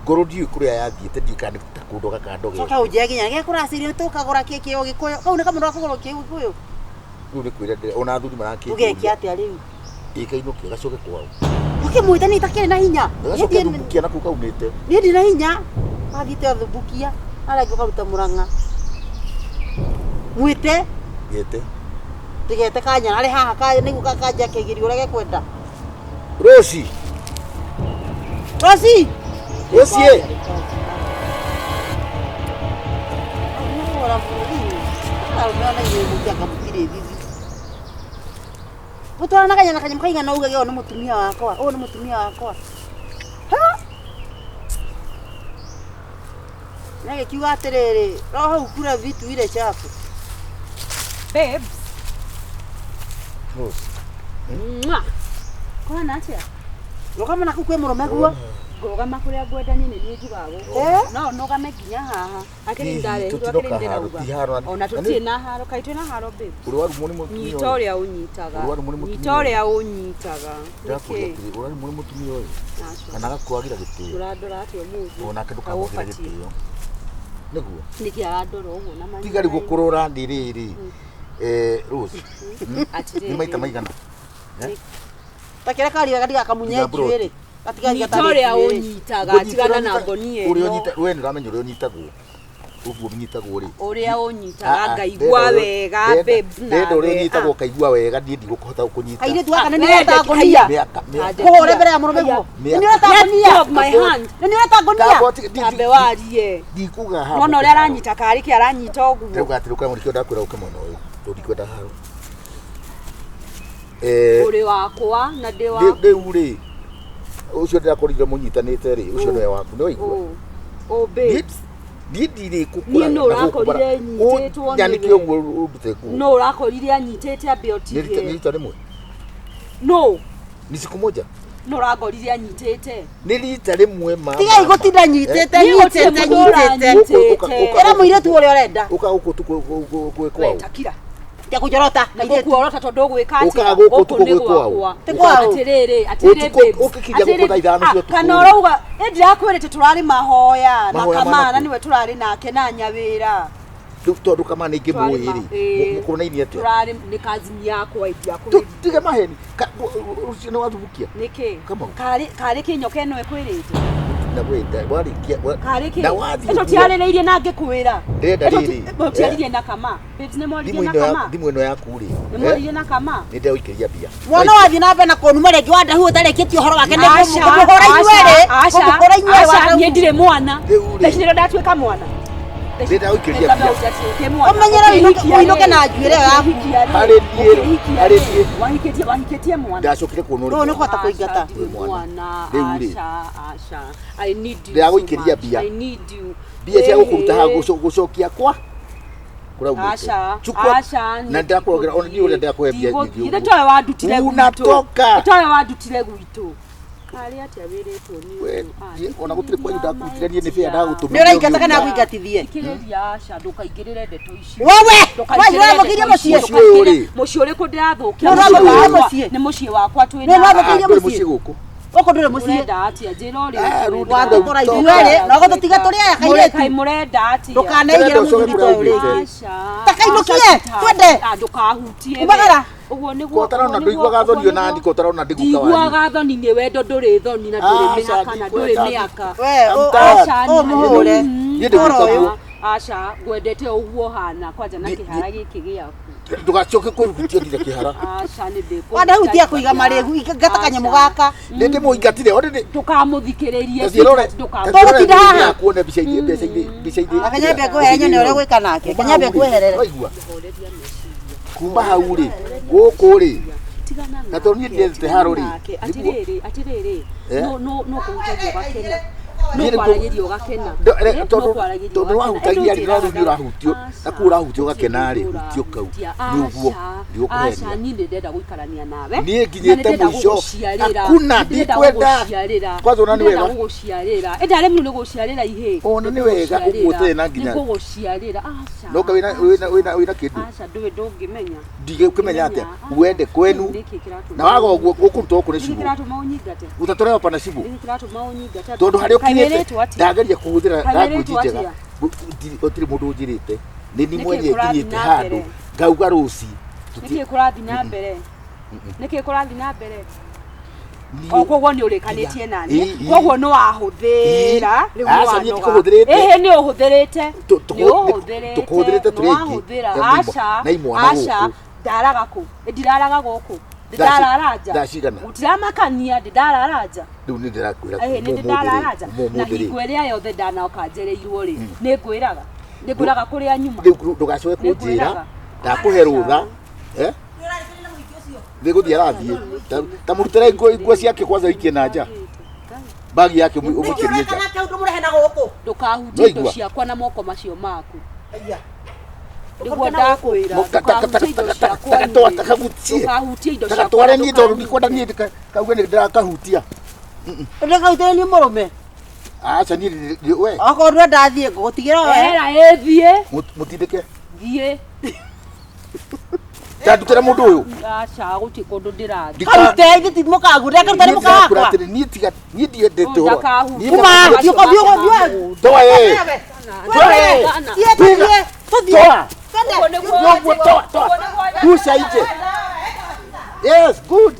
Ngoro ndiũĩ kũrĩa yathiĩte ndiũĩ kana nĩ ta kũndoga kandogete.
Coka ũnjĩre nginya gĩa kũracĩrio tũkagũra kĩ kĩ ũgĩkũyũ kau nĩ kamũndũ gakũgũrwo kĩ ũgĩkũyũ
Rĩu nĩ kwĩra ndĩra ona athuri marakĩnjũria.
Ũgeke atĩa rĩu?
Ĩkainũke gacoke kwao.
Ũkĩmwĩta niĩ itakĩrĩ na hinya.
Gacoke thumbukia na kũu kaumĩte.
Niĩ ndĩ na hinya. Wathiĩte thumbukia harĩa angĩ ũkaruta mũrang'a. Mwĩte.
Gete.
Ndigete kanya arĩ haha ka nĩguo kanja kegerio ũrĩa gekwenda.
Rosi.
Rosi.
Rosi ĩ.
Mũtwarana kanyana kanyamũ kaigana ugage ũyũ nĩ mũtumia wakwa, ũyũ nĩ mũtumia wakwa. Nĩagĩkiuga atĩrĩrĩ, roho ukula vitu ile chafu.
Babes.
Rose.
Mwah. Kũhana atĩa?
Rũgama na kũu kwĩ mũrũme guo.
Ngũrũgama kũrĩa ngwenda niĩ nĩ niĩ njugaga gũkũ. No nũgame nginya haha. Akĩrĩ ndarehirwo akĩrĩ ndĩrauga. Ona tũtirĩ na haro, kaĩ twĩna haro babes?
Ũrwarumwo nĩ mũtumia
Nyita ũrĩa ũnyitaga.
Ũrwarumwo nĩ mũtumia
Nyita ũrĩa ũnyitaga.
Ndĩrakũria atĩrĩ, ũrarumwo nĩ mũtumia ũyũ? Kana agakwagĩra gĩtĩo?
Ũrandora atĩa ũmũthĩ?
Onake ndũkamwagĩre gĩtĩo. Nĩguo.
Nĩkĩ arandora ũguo na maitho?
Tiga rĩu gũkũrora nĩ rĩrĩ. Rose. Nĩ maita maigana?
Ta kĩrĩa karia gatigakamunye njuĩrĩ.
Nyita ũrĩa ũnyitaga, tigana na ngonie
Ũrĩa
ĩno.
ũnyita, we nĩ ũramenya ũrĩa ũnyitagwo. Ũguo ũnyitagwo rĩ.
Ũrĩa ũnyitaga ngaigua wega babes
Ndenda ũrĩa
nawe.
ũnyitagwo ũkaigua wega niĩ ndigũkũhota gũkũnyita.
Kairĩtu gaka nĩ nĩ ũreta
Mĩaka mĩaka.
Kũhũre mbere ya mũrũme guo. Nĩ nĩ ũreta ngonia.
Let go of my hand.
Nĩ nĩ ũreta ngonia.
Ndakwa
Tambe warie.
Ndikuga haha.
Mwana ũrĩa aranyita karĩ kĩ aranyita ũguo.
Ndĩrauga atĩrĩ ũka mũrikio ndakwĩra ũke mwena ũyũ. Tondũ ndikwenda haro.
Ũrĩ wakwa na ndĩ waku.
Rĩu rĩ ũcio ndĩrakorire mũnyitanĩte rĩ ũcio nĩwe waku nĩ waigua.
Oh babes.
Niĩ ndirĩ kũkũra.
Niĩ nũ ũrakorire nyitĩtwo nĩwe.
Nyanĩke ũguo ũndute nguo.
Nũ ũrakorire anyitĩte ambe ũtige.
Nĩ rita rĩmwe.
Nũ?
Ni siku moja.
Nũ ũrakorire anyitĩte?
Nĩ rita rĩmwe ma.
Tigai gũtinda nyitĩte nyitĩte nyitĩte. Ĩra mũirĩtu ũrĩa ũrenda.
Ũka gũkũ tu kwĩ kwao.
We takira.
Tia kũnjorota.
Na gũkuorota tondũ ũgwĩka atĩa?
Ũkaga gũkũ
Gũkũ
ũtukũ
nĩ
gwĩ kwao.
gwakwa.
Ti kwao.
Atĩrĩrĩ, atĩrĩrĩ
Ũtukũ
babes.
ũgĩkinya gũkũ
Atĩrĩrĩ,
thaa ithano cia
ah,
ũtukũ
kana
rĩ.
ũrauga ĩ ndĩrakwĩrĩte tũrarĩ mahoya na
Mahoya
kamana
manakũ?
nĩwe tũrarĩ nake na nyawĩra.
Rĩu tondũ kama nĩ ingĩmũĩ
Tũrarĩ
rĩ
ma- ĩĩ.
mũkũrũnainie atĩa?
Tũrarĩ nĩ cousin yakwa ĩndiakwĩrire.
Tiga maheni. Rũciũ nĩ wathubukia.
Nĩkĩ?
Kamau.
Karĩ karĩ kĩ nyoka ĩno ĩkwĩrĩte?
Na wenda warĩkia
Karĩ kĩ?
na wathiĩ
Ĩno
ũguo,
tiarĩrĩirie na ngĩkwĩra.
Ndĩrenda
Ĩno
rĩrĩ,
Tiarĩrĩirie na kama. Babes nĩ mwaririe
thimũ
na
ĩno ya-
kama.
thimũ ĩno yaku rĩ
Nĩ mwaririe na kama.
nĩ ndĩraũikĩria mbia.
Mwana wathiĩ na mbere na kũnuma rĩngĩ wandahu ũtarĩkĩtie ũhoro wake nĩ
Aca,
kũmũhũra inyuerĩ.
aca,
Kũmũhũra inyuerĩ
aca,
wandahu.
niĩ ndirĩ mwana.
Rĩu rĩ.
Thaa ici nĩrĩo ndatuĩka mwana.
Nĩ ndĩraũikĩria mbia.
Ũmenyere ũinũke na njuĩrĩ ĩyo yaku.
Harĩ niĩ harĩ niĩ
Wahikĩtie wahikĩtie mwana.
ndacokire kuona
Rĩu nĩ
ũrĩ
kũhota kũingata.
Aca, ndirĩ mwana.
Rĩu rĩ.
Aca, aca. I need you.
Ndĩragũikĩria
so much.
mbia.
I need you.
mbia cia gũkũruta haha
Ĩĩ.
gũcokia kwa kũraumĩte.
Aca,
Chukua-
aca,
na ndĩrakũrogera ona niĩ ũrĩa ndĩrakũhe mbia nyingĩ
Ithe
ũguo.
towe wandutire gwitũ.
Unatoka.
Towe wandutire gwitũ. Karĩ atĩa wĩrĩtwo nĩ
We,
ũndũ? Ah,
niĩ ona gũtirĩ kwanyu ndakũrutire niĩ nĩ bĩa ndagũtũmire.
Nĩ ũraingata kana ngũingatithie?
Thikĩrĩria aca ndũkaingĩrĩre ndeto ici.
Wewe,
Ndũkaingĩrĩre
wewe ũramũkĩirie
ndeto ici,
mũciĩ?
Mũciĩ ũyũ rĩ.
Mũciĩ ũrĩkũ ndĩrathũkia?
Nĩ
Mũciĩ
ũramũkĩirie
wakwa.
mũciĩ?
Nĩ mũciĩ wakwa twĩ
Nĩ ũramũkĩirie
Ah, ndũrĩ
mũciĩ?
mũciĩ gũkũ.
Gũkũ ndũrĩ mũciĩ.
Mũrenda atĩa? Njĩra ũrĩa
Ah,
ũkwenda.
rũndi
Watũkora ithuerĩ na ũgũtũtiga tũrĩ aya kairĩtu.
Kaĩ mũrenda atĩa?
Ndũkaneigĩre
Ndĩrenda ũcoke
mũthuri ta ũyũ
kũrĩa
rĩngĩ.
umĩte.
Aca.
Ta kainũkie,
Aca,
twende.
Ah, ndũkahutie we.
Umagara.
Ũguo nĩguo
Ko ũtarona
ũguo nĩguo-
ndũiguaga thoni
ũguo
ona
nĩguo-
niĩ ko ũtarona ndĩ guka wanyu.
Ndiguaga thoni nĩ wendo ndũrĩ thoni na ndũrĩ
Aca,
mĩhaka na ndũrĩ
ndikwenda.
mĩaka.
We,
I'm tired.
Aca,
ũ mũhũre.
Niĩ ndĩ
Ũhoro
guka
ũyũ.
guo.
Aca, ngwendete ũguo hana kwanja na kĩhara gĩkĩ gĩaku.
Ndũgacoke kũhutia nginya kĩhara.
Aca nĩ ndĩkũhuta
Wandahutia kũiga marĩgu ingata kanyamũ gaka.
Nĩ ndĩmũingatire ona nĩ
Ndũkamũthikĩrĩrie.
Taciĩrore.
Tũgũtinda haha.
Kuone mbica-inĩ mbeca-inĩ mbica-inĩ.
Na Kanyambe ngũhe nyone ũrĩa gwĩka nake. Kanyambe ngweherere.
Waigua? Kuma hau rĩ gũkũ rĩ
Tigana
na tondũ niĩ ndiendete haro rĩ
nake. Atĩrĩrĩ, atĩrĩrĩ.
Eh?
No no no kũhutagia ũgakena. No
Niĩ nĩ kũ-
kwaragĩria ũgakena.
Ndo-
Eh, no
tondũ
kwaragĩria
tondũ
ũgakena.
wahutagia rĩ no rĩu nĩ
Ĩndĩ
ũrahutio na kũu ũrahutio ũgakena rĩ hutio kau nĩ ũguo
Aca,
ndigũkũhenia
niĩ nĩ ndĩrenda gũikarania nawe.
Niĩ
Na
nginyĩte
nĩ ndĩrenda
mũico.
gũgũciarĩra.
Hakuna,
Nĩ ndĩrenda
ndikwenda.
gũgũciarĩra.
Kwanza ona nĩ
Nĩ ndĩrenda
wega.
gũgũciarĩra. Ĩndĩ aremire nĩ gũciarĩra ihĩ.
Ona nĩ wega ũguo ũtarĩ na nginya
Nĩ ngũgũciarĩra. Aca.
no ka wĩna wĩna wĩna wĩna kĩndũ
Aca, ndũĩ ndũngĩmenya.
ndigũkĩmenya atĩa wende kwenu
Nĩkĩ kĩratũma
na waga ũguo ũkũrutwo gũkũ nĩ
Nĩkĩ
cibũ
kĩratũma ũnyingate?
gũtatũreo pana cibũ
Nĩkĩ kĩratũma ũnyingate?
tondũ harĩa
Kaĩ
ũkinyĩte
wĩrĩtwo atĩa?
ndageria kũhũthĩra
Kaĩ
language
wĩrĩtwo
njega
atĩa?
Gũtirĩ mũndũ ũnjĩrĩte nĩ ni
Nĩkĩ
mwenye
kũrathiĩ
nginyĩte
na
handũ
mbere?
ngauga rũci
Nĩkĩ kũrathiĩ na mbere? Nĩkĩ kũrathiĩ na mbere?
Niĩ-
O koguo nĩ ũrĩkanĩtie na niĩ.
Ĩ, ĩ.
Koguo nĩ wahũthĩra. Rĩu nĩ
Aca, niĩ
wanoga.
ndikũhũthĩrĩte.
Ĩhĩ nĩ ũhũthĩrĩte. Nĩ ũhũthĩrĩte.
tũkũhũthĩrĩte tũrĩ
Nĩ
aingĩ.
wahũthĩra.
Na
Aca.
na imwana
Aca.
gũkũ.
Ndaraga kũ? Ndiraraga gũkũ.
Thaa ci-
Ndirarara nja.
thaa cigana?
Gũtiramakania ndĩndarara nja.
Rĩu nĩ ndĩrakwĩra
Ĩhĩ nĩ
kuma ũmũthĩ rĩ,
ndĩndarara nja.
kuma
Na
ũmũthĩ rĩ,
hingo ĩrĩa yothe ndanoka njereirwo rĩ, nĩ ngwĩraga. Nĩ ngwĩraga kũrĩa nyuma.
rĩu ndũgacoke kũnjĩra
Nĩngwĩraga.
ndakũhe rũtha eh? Nĩ gũthiĩ arathiĩ Ta mũrutĩre nguo ciake kwanza ũikie na nja bagi yake ũmũikĩrie nja
Nake ndũmũrehe na gũkũ.
Ndũkahutie indo
Nĩwaigua?
ciakwa na moko macio maku.
Aya.
Nĩguo ndakwĩra. Ndũkahutie indo ciakwa
Takatoa
niĩ.
takagutie
Ndũkahutie indo ciakwa
takatware
na
niĩ tondũ
ndũkahutie.
ndikwenda niĩ kauge nĩ ndĩrakahutia
Ndũkahutie nĩ mũrũme.
aca niĩ we
Okorwo ndwenda thiĩ ngũgũtigĩra we.
Ehera ĩthiĩ.
Mũtindĩke
Thiĩ.
Ndandutĩra mũndũ ũyũ
Aca gũtirĩ kũndũ ndĩrathiĩ.
Karute ithuĩ ti mũkagu ndekaruta nĩ
Niĩ
mũka
ndĩrakwĩra
wakwa.
atĩrĩ, niĩ tiga niĩ ndiendete ũhoro
Ndakahutie.
Niĩ
Kuma
ndakahutia-
thiĩ ũkothiĩ ũgothiĩ.
Toa ĩ Toa ĩ
Thiĩ tũthiĩ tũthiĩ.
Toa
Twende.
Nyoguo toa toa Guca nje. Yes, good.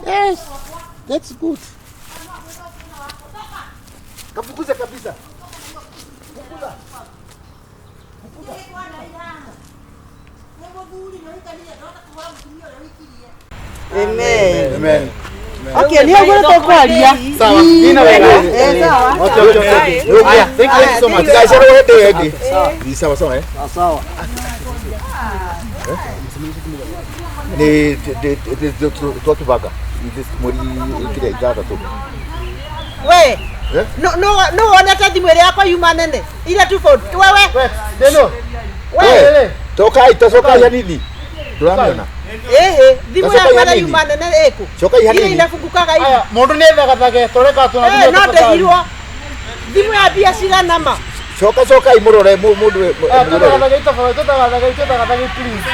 Yes, that's good. Kafukuze kabisa. Fukuza. Fukuza.
Amen.
Amen.
Okay, nĩ ũguo tũkwaria.
Sawa. Nina wega.
Eh, sawa.
Okay, okay, okay. Haya, thank you so much.
Tugacererwo hĩndĩ ĩyo ĩngĩ. Ni sawa sawa eh?
Sawa.
Ni twakĩbanga mweri kĩrĩa ithathatũ.
We.
Eh?
No no no wonete thimũ ĩrĩa yakwa yuma nene. Ira tu phone. Wewe.
Deno.
We.
Tokai tacokai hanini. Ndũramĩona?
Ehe, thimũ
Tacokai
yakwa ĩrĩa
hanini.
yuma nene ĩkũ.
Cokai
Ira
hanini.
inafungukaga hivi.
Aya, mũndũ nĩ ethagathage tũreka
Eh, no ndehirwo. Thimũ ya mbia cigana ma.
Coka cokai mũrore mũndũ.
Tũtagathage please.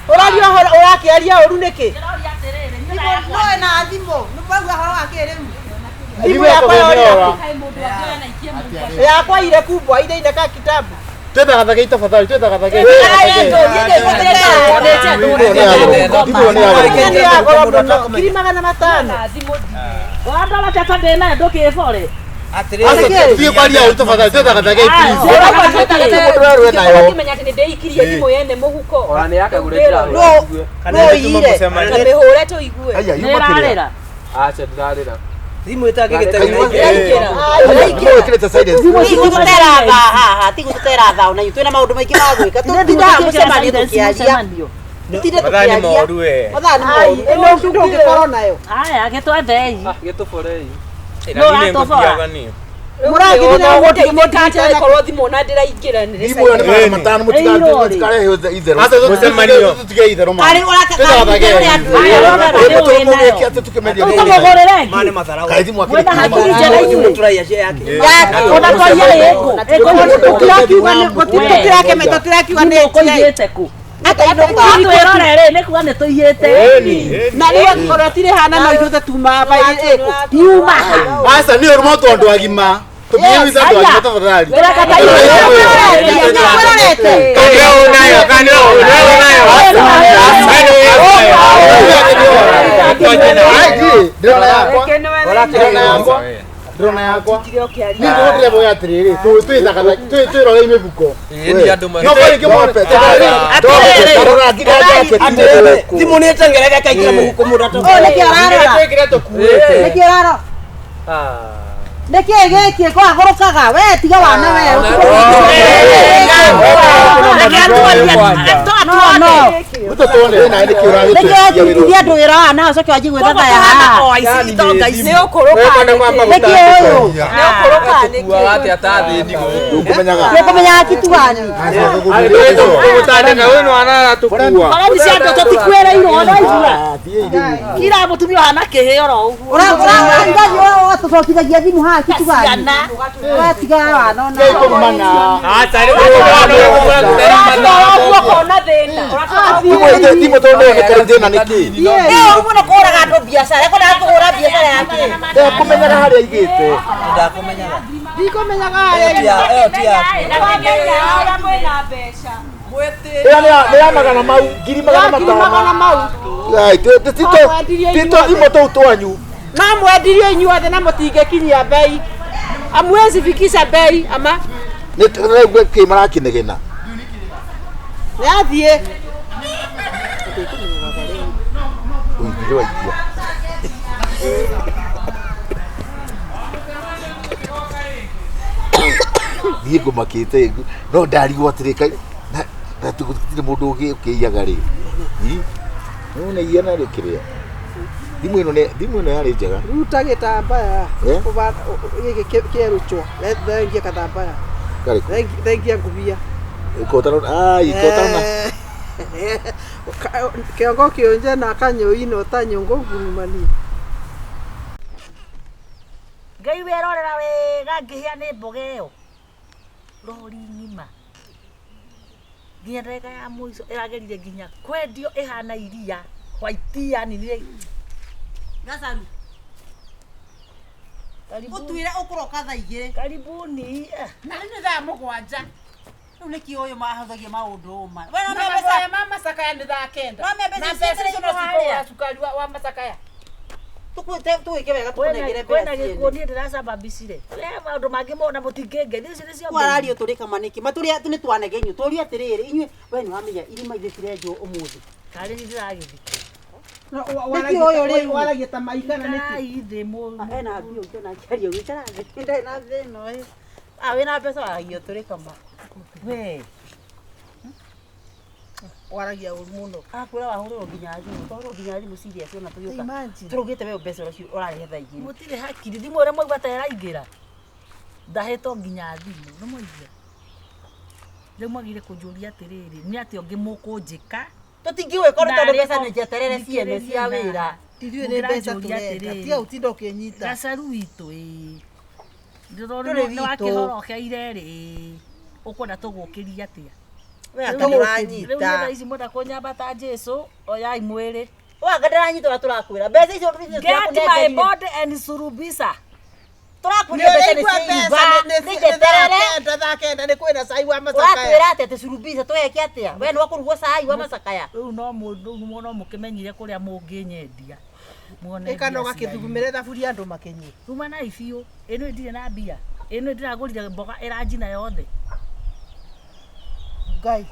Ũraria ũhoro ũrakĩaria ũru nĩkĩ?
No na thimũ, nĩ kwaigua ũhoro wa kĩ rĩu?
Thimũ yakwa yorĩra kũ? Yakwa ile kubwa ile inakaa kitabu.
Twĩthagathage tafadhali, twĩthagathage.
Nĩ ya goro mũno, ngiri magana matano.
Wandora tata ndĩ nayo ndũkĩbore.
Thiĩ kwaria ũru tafadhali, twĩthagathage please.
Ũkĩmenya atĩ nĩ ndĩikirie thimũ yene mũhuko.
Ona nĩ yakagũrĩra.
No ire.
Na mĩhũre tũigue.
Aya, yuma kĩrĩa?
Nĩrarĩra.
Acha ndirarĩra.
Thimũ ĩtangĩgĩte
Wĩkĩrĩte silence.
Ti gũtũtera thaa haha, ti gũtũtera thaa ona ithuĩ twĩna maũndũ maingĩ ma gwĩka. Tũtindaga mũcemanio tũkĩaria. Tũtinde
Mathaa nĩ
tũkĩaria.
moru we.
Mathaa nĩ moru.
Ĩno ndũngĩkorwo nayo.
Aya, gĩtwethei.
Gĩtũborei.
No ũratũbora.
Mũragithire
Mũtikacha ĩkorwo thimũ ona ndĩraingĩra nĩ
Thimũ ĩyo nĩ magana matano mũtikarehe itherũ.
Mũcemanio. Tũtige itherũ ma.
Karĩ ũraka
Twĩthagathage.
Tũmũgĩke atĩ tũkĩmendia
Tũmũgũrĩre
Ma nĩ
ĩngĩ.
matharau.
Kaĩ thimũ akĩrĩ
Mwĩna hakiri njega inyuĩ.
Tũraiya cia yake.
Ona twaia ĩkũ.
Tũtirakiuga nĩ tũtirakiuga nĩ
Ũkũiyĩte kũ? Twĩrore rĩ, nĩ kuga nĩ tũiyĩte.
Na rĩu angĩkorwo tirĩ hana no ithuĩ tumaga ĩkũ.
Yuma ha.
Aca nĩ ũru mũtũ andũ agima. Tũkĩnyuiza andũ agima tafadhali.
Ũreka ta
Ndĩrona yakwa. Ndĩrona yakwa. Ndĩrona yakwa. Niĩ ndĩrona atĩrĩrĩ, twĩrorei mĩhuko. No kũrĩ kĩmwe.
Thimũ nĩ ĩtengerega ĩkaingĩra mũhuko mũndũ
Ũyũ nĩkĩ ararora? Nĩkĩ ũrarora? Nĩkĩ gĩkĩ kwagũrũkaga? We tiga wana we. No no. Nĩkĩ ũratutithia andũ wĩra wa na ũcoke wanjie gwĩthathaya haha?
Nĩ ũkũrũka
Nĩkĩ ũyũ?
Nĩ ũkũrũka nĩkĩ?
Kuaga atĩa ta thĩni gũkũ.
Ndũkũmenyaga kitu gani?
Tũgũtandĩka ũyũ nĩ wanaratũkua.
Barathi cia andũ tũtikuĩrĩirwo ona igua. Kira mũtumia ũhana kĩhĩ oro ũguo.
Ũratũcokithagia thimũ haha kitu gani?
Ciana.
Ũratiga wana ona.
Acha rĩu
Ũratwara ũguo ũkona thĩna.
Thimũ tondũ nĩ karĩ thĩna nĩkĩ?
Ĩĩ ũguo nĩ kũraga andũ biacara. Ekwendaga kũhũra biacara yake.
Ndekũmenyaga harĩa aigĩte.
Ndakũmenyaga.
Ndikũmenyaga
Ĩyo ti ĩyo ti yaku.
Ũrĩa mwĩna mbeca.
Ĩyo nĩ ya magana mau, ngiri magana
Ngiri magana
matano.
mau.
Ai, ti tũthimũ tũu twanyu.
No mwendirio inyuothe na mũtingĩkinyia bei. Amwezi fikisha bei ama
Nĩ tũraigua kĩ marakĩnegena.
nĩ athiĩ.
Ũigire waikia. Niĩ ngũmakĩte no ndarigwo atĩrĩ kaĩ na gũtirĩ mũndũ ũkĩiyaga rĩ. Nĩwona iya narĩ kĩrĩa. Thimũ ĩno nĩ thimũ ĩno yarĩ njega.
Ruta gĩtambaya.
Eh?
Gĩkĩ kĩerũchwo. Thengia katambaya.
Karĩkũ?
Thengia ngubia.
Kotano ai kotano.
Kĩongo kĩonje na kanyũi ta nyũngũ ngurumani.
Ngai werorera wega ngĩhĩa nĩ mboga ĩyo. Rori ng'ima. Nginya ndagĩka ya mũico ĩragerire nginya kwendio ĩhana iria white yani nĩ
Gacaru. Ũtwĩre ũkũroka thaa igĩrĩ.
Karibuni.
Na rĩu nĩ thaa mũgwanja. Rĩu nĩkĩ ũyũ mahũthagia maũndũ ũũ ma. We no
Na
mbeca
mahoya ma macakaya nĩ thaa kenda.
No mbeca
Na mbeca icio no cikũgũra cukari wa macakaya.
Tũgwĩke wega tũkũnengere
kwĩna
mbeca
gĩkuũ
ciene.
niĩ ndĩracababicire. We maũndũ mangĩ mona mũtingĩngeithia icio nĩcio
Kwarario tũrĩ kama nĩkĩ? Matũrĩa nĩ twanege inyuĩ. Tũrie atĩrĩrĩ inyuĩ we nĩ wamenya irima ithe cirenjwo ũmũthĩ.
Karĩ nĩ ndĩragĩthikwo.
Nĩkĩ ũyũ rĩu?
Waragia ta maigana nĩkĩ?
Kai thĩ mũ.
Ena mbia ũngĩona akĩaria ũguo ikara thĩ. Ndarĩ na thĩna ĩ. Ah wĩna mbeca waragia tũrĩ kama. We.
Waragia ũru mũno.
Akwĩra wahũrĩrwo nginya thimũ. Twahũrĩrwo nginya thimũ serious ona tũgĩũka.
Imagine.
Tũrugĩte we mbeca ũcio ũrarĩhe thaa igĩrĩ.
Mũtirĩ hakiri thimũ ũrĩa mwaigua ta ĩraingĩra. Ndahĩtwo nginya thimũ nĩ mwaigua. Rĩu mwagĩrĩire kũnjũria atĩrĩrĩ nĩ atĩa ũngĩ mũkũnjĩka
Tũtingĩgwĩka ũndũ tondũ mbeca nĩ njeterere ciene cia wĩra.
Ithuĩ nĩ mbeca tũrenda. Tiga gũtinda ũkĩnyita.
Gacaru witũ ĩĩ.
Ndũrĩ witũ.
Nĩwakĩhorokeire rĩ ũkwenda tũgũkĩria atĩa?
We anga
Rĩu
ndũranyita.
nĩ thaa ici mwenda kũnyamba ta Jesu oyai mwĩrĩ.
We anga ndĩranyita ũrĩa tũrakwĩra mbeca icio
Get my body and surubisa.
Tũrakwĩra mbeca nĩ ciiba nĩ njeterere
Thaa kenda nĩ kwĩna cai wa macakaya.
Ũratwĩra atĩa atĩ surubisa tweke atĩa we nĩ wakũrugwo cai wa macakaya.
Rĩu no mũndũ no mũkĩmenyire kũrĩa mũngĩnyendia. Muone
Ĩka no
mbia cianyu.
gakĩthugumĩre thaburia andũ makĩnyue.
Ruma na biũ ĩno ndirĩ na mbia ĩno ndĩragũrire mboga ĩranjina yothe.
Ngai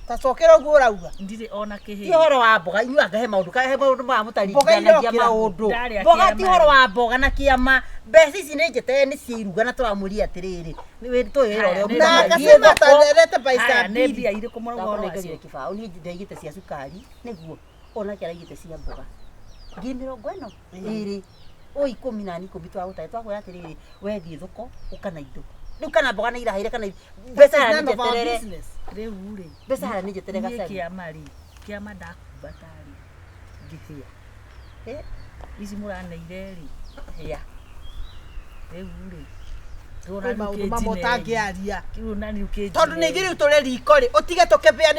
ta cokera ũguo ũrauga.
Ndirĩ ona kĩhĩ.
Ti ũhoro wa mboga inyuĩ anga he maũndũ he maũndũ maya
Mboga
mũtaringithanagia
irokĩra.
maũndũ.
Ndarĩa
Mboga ti
kĩama.
ũhoro wa mboga na kĩama mbeca ici nĩ njeterere nĩ cia iruga na tũramwĩria atĩrĩrĩ tũĩ wĩra ũrĩa
Haya,
Na
ũrutaga.
akasema atarete
Haya,
baisa
nĩ
mbili.
mbia irĩkũ mũrauga ũhoro
Ndakũnengerire
wacio?
kĩbaũ niĩ ndaigĩte cia cukari nĩguo onake araigĩte cia mboga ngiri mĩrongo ĩno ĩrĩ o ikũmi na ikũmi twagũtare twakwĩra atĩrĩrĩ we thiĩ thoko ũka na indo rĩu kana mboga nĩ irahaire kana mbeca haya nĩ
None of our
njeterere
business.
Rĩu rĩ
mbeca haya nĩ njeterere
niĩ
gacabi
kĩama rĩ kĩama ndakumbata rĩ ngĩhĩa
Eh?
ici mũraneire rĩ hĩa rĩu rĩ
Kwĩ maũndũ mamwe ũtangĩaria.
Rĩu na nĩ ũkĩnjine
Tondũ nĩ ithuĩ rĩu tũrĩ riko rĩ ũtige tũkĩbĩa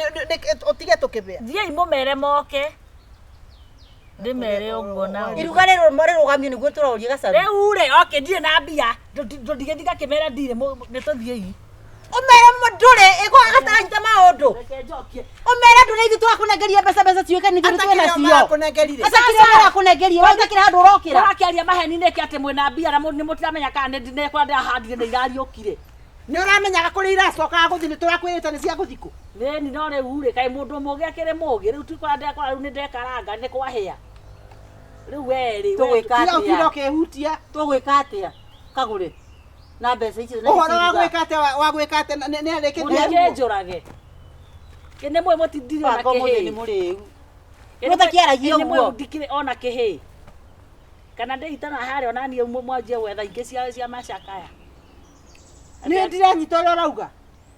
ũtige tũkĩbĩa.
Thiĩi mũmere moke ndĩmere ũguo nao.
Iruga rĩrũgamio nĩguo tũroria gacabi.
Rĩu rĩ okay ndirĩ na mbia ndũndigĩthiĩ ngakĩmera ndirĩ nĩ tũthiĩi.
Ũmere ndũrĩ ĩgo gataranyita maũndũ.
Reke njokie.
Ũmere ndũrĩ ithuĩ tũrakũnengeria mbeca mbeca ciũke nĩ ithuĩ
Ata
twĩ
kĩrĩa
nacio.
marakũnengerire.
Ata kĩrĩa marakũnengeria we ũtakĩrĩ handũ ũrokĩra.
Mũrakĩaria maheni nĩkĩ atĩ mwĩna mbia na nĩ mũtiramenya kana nĩ kũrĩa ndĩrahandire nĩ irariũkire.
Nĩ ũramenyaga kũrĩa iracokaga gũthiĩ nĩ tũrakwĩrĩte nĩ cia gũthikũ.
Ĩni no rĩu rĩ kaĩ mũndũ mũũgĩ akĩrĩ mũũgĩ rĩu ti kũrĩa ndekora rĩu nĩ ndekaranga nĩ kwahĩa. Rĩu we rĩ
Tũgwĩka
Tiga ũtinda
atĩa?
ũkĩhutia.
Tũgwĩka atĩa? Kagũre na mbeca icio na
Ũhoro wa
ici iruga.
gwĩka atĩa wa gwĩka atĩa nĩ arĩkĩtie.
Mũtikĩnjũrage. Kĩ nĩ mũĩ mũtindirĩ ona
Banga ũmũthĩ nĩ
kĩhĩ.
mũrĩu.
Kĩ nĩ
Mũtakĩaragia
nĩ mũĩ
ũguo.
ndikĩrĩ ona kĩhĩ. Kana ndĩitana harĩa ona niĩ mwanjie gwetha ingĩ cia cia macakaya.
Niĩ ndiranyita ũrĩa ũrauga.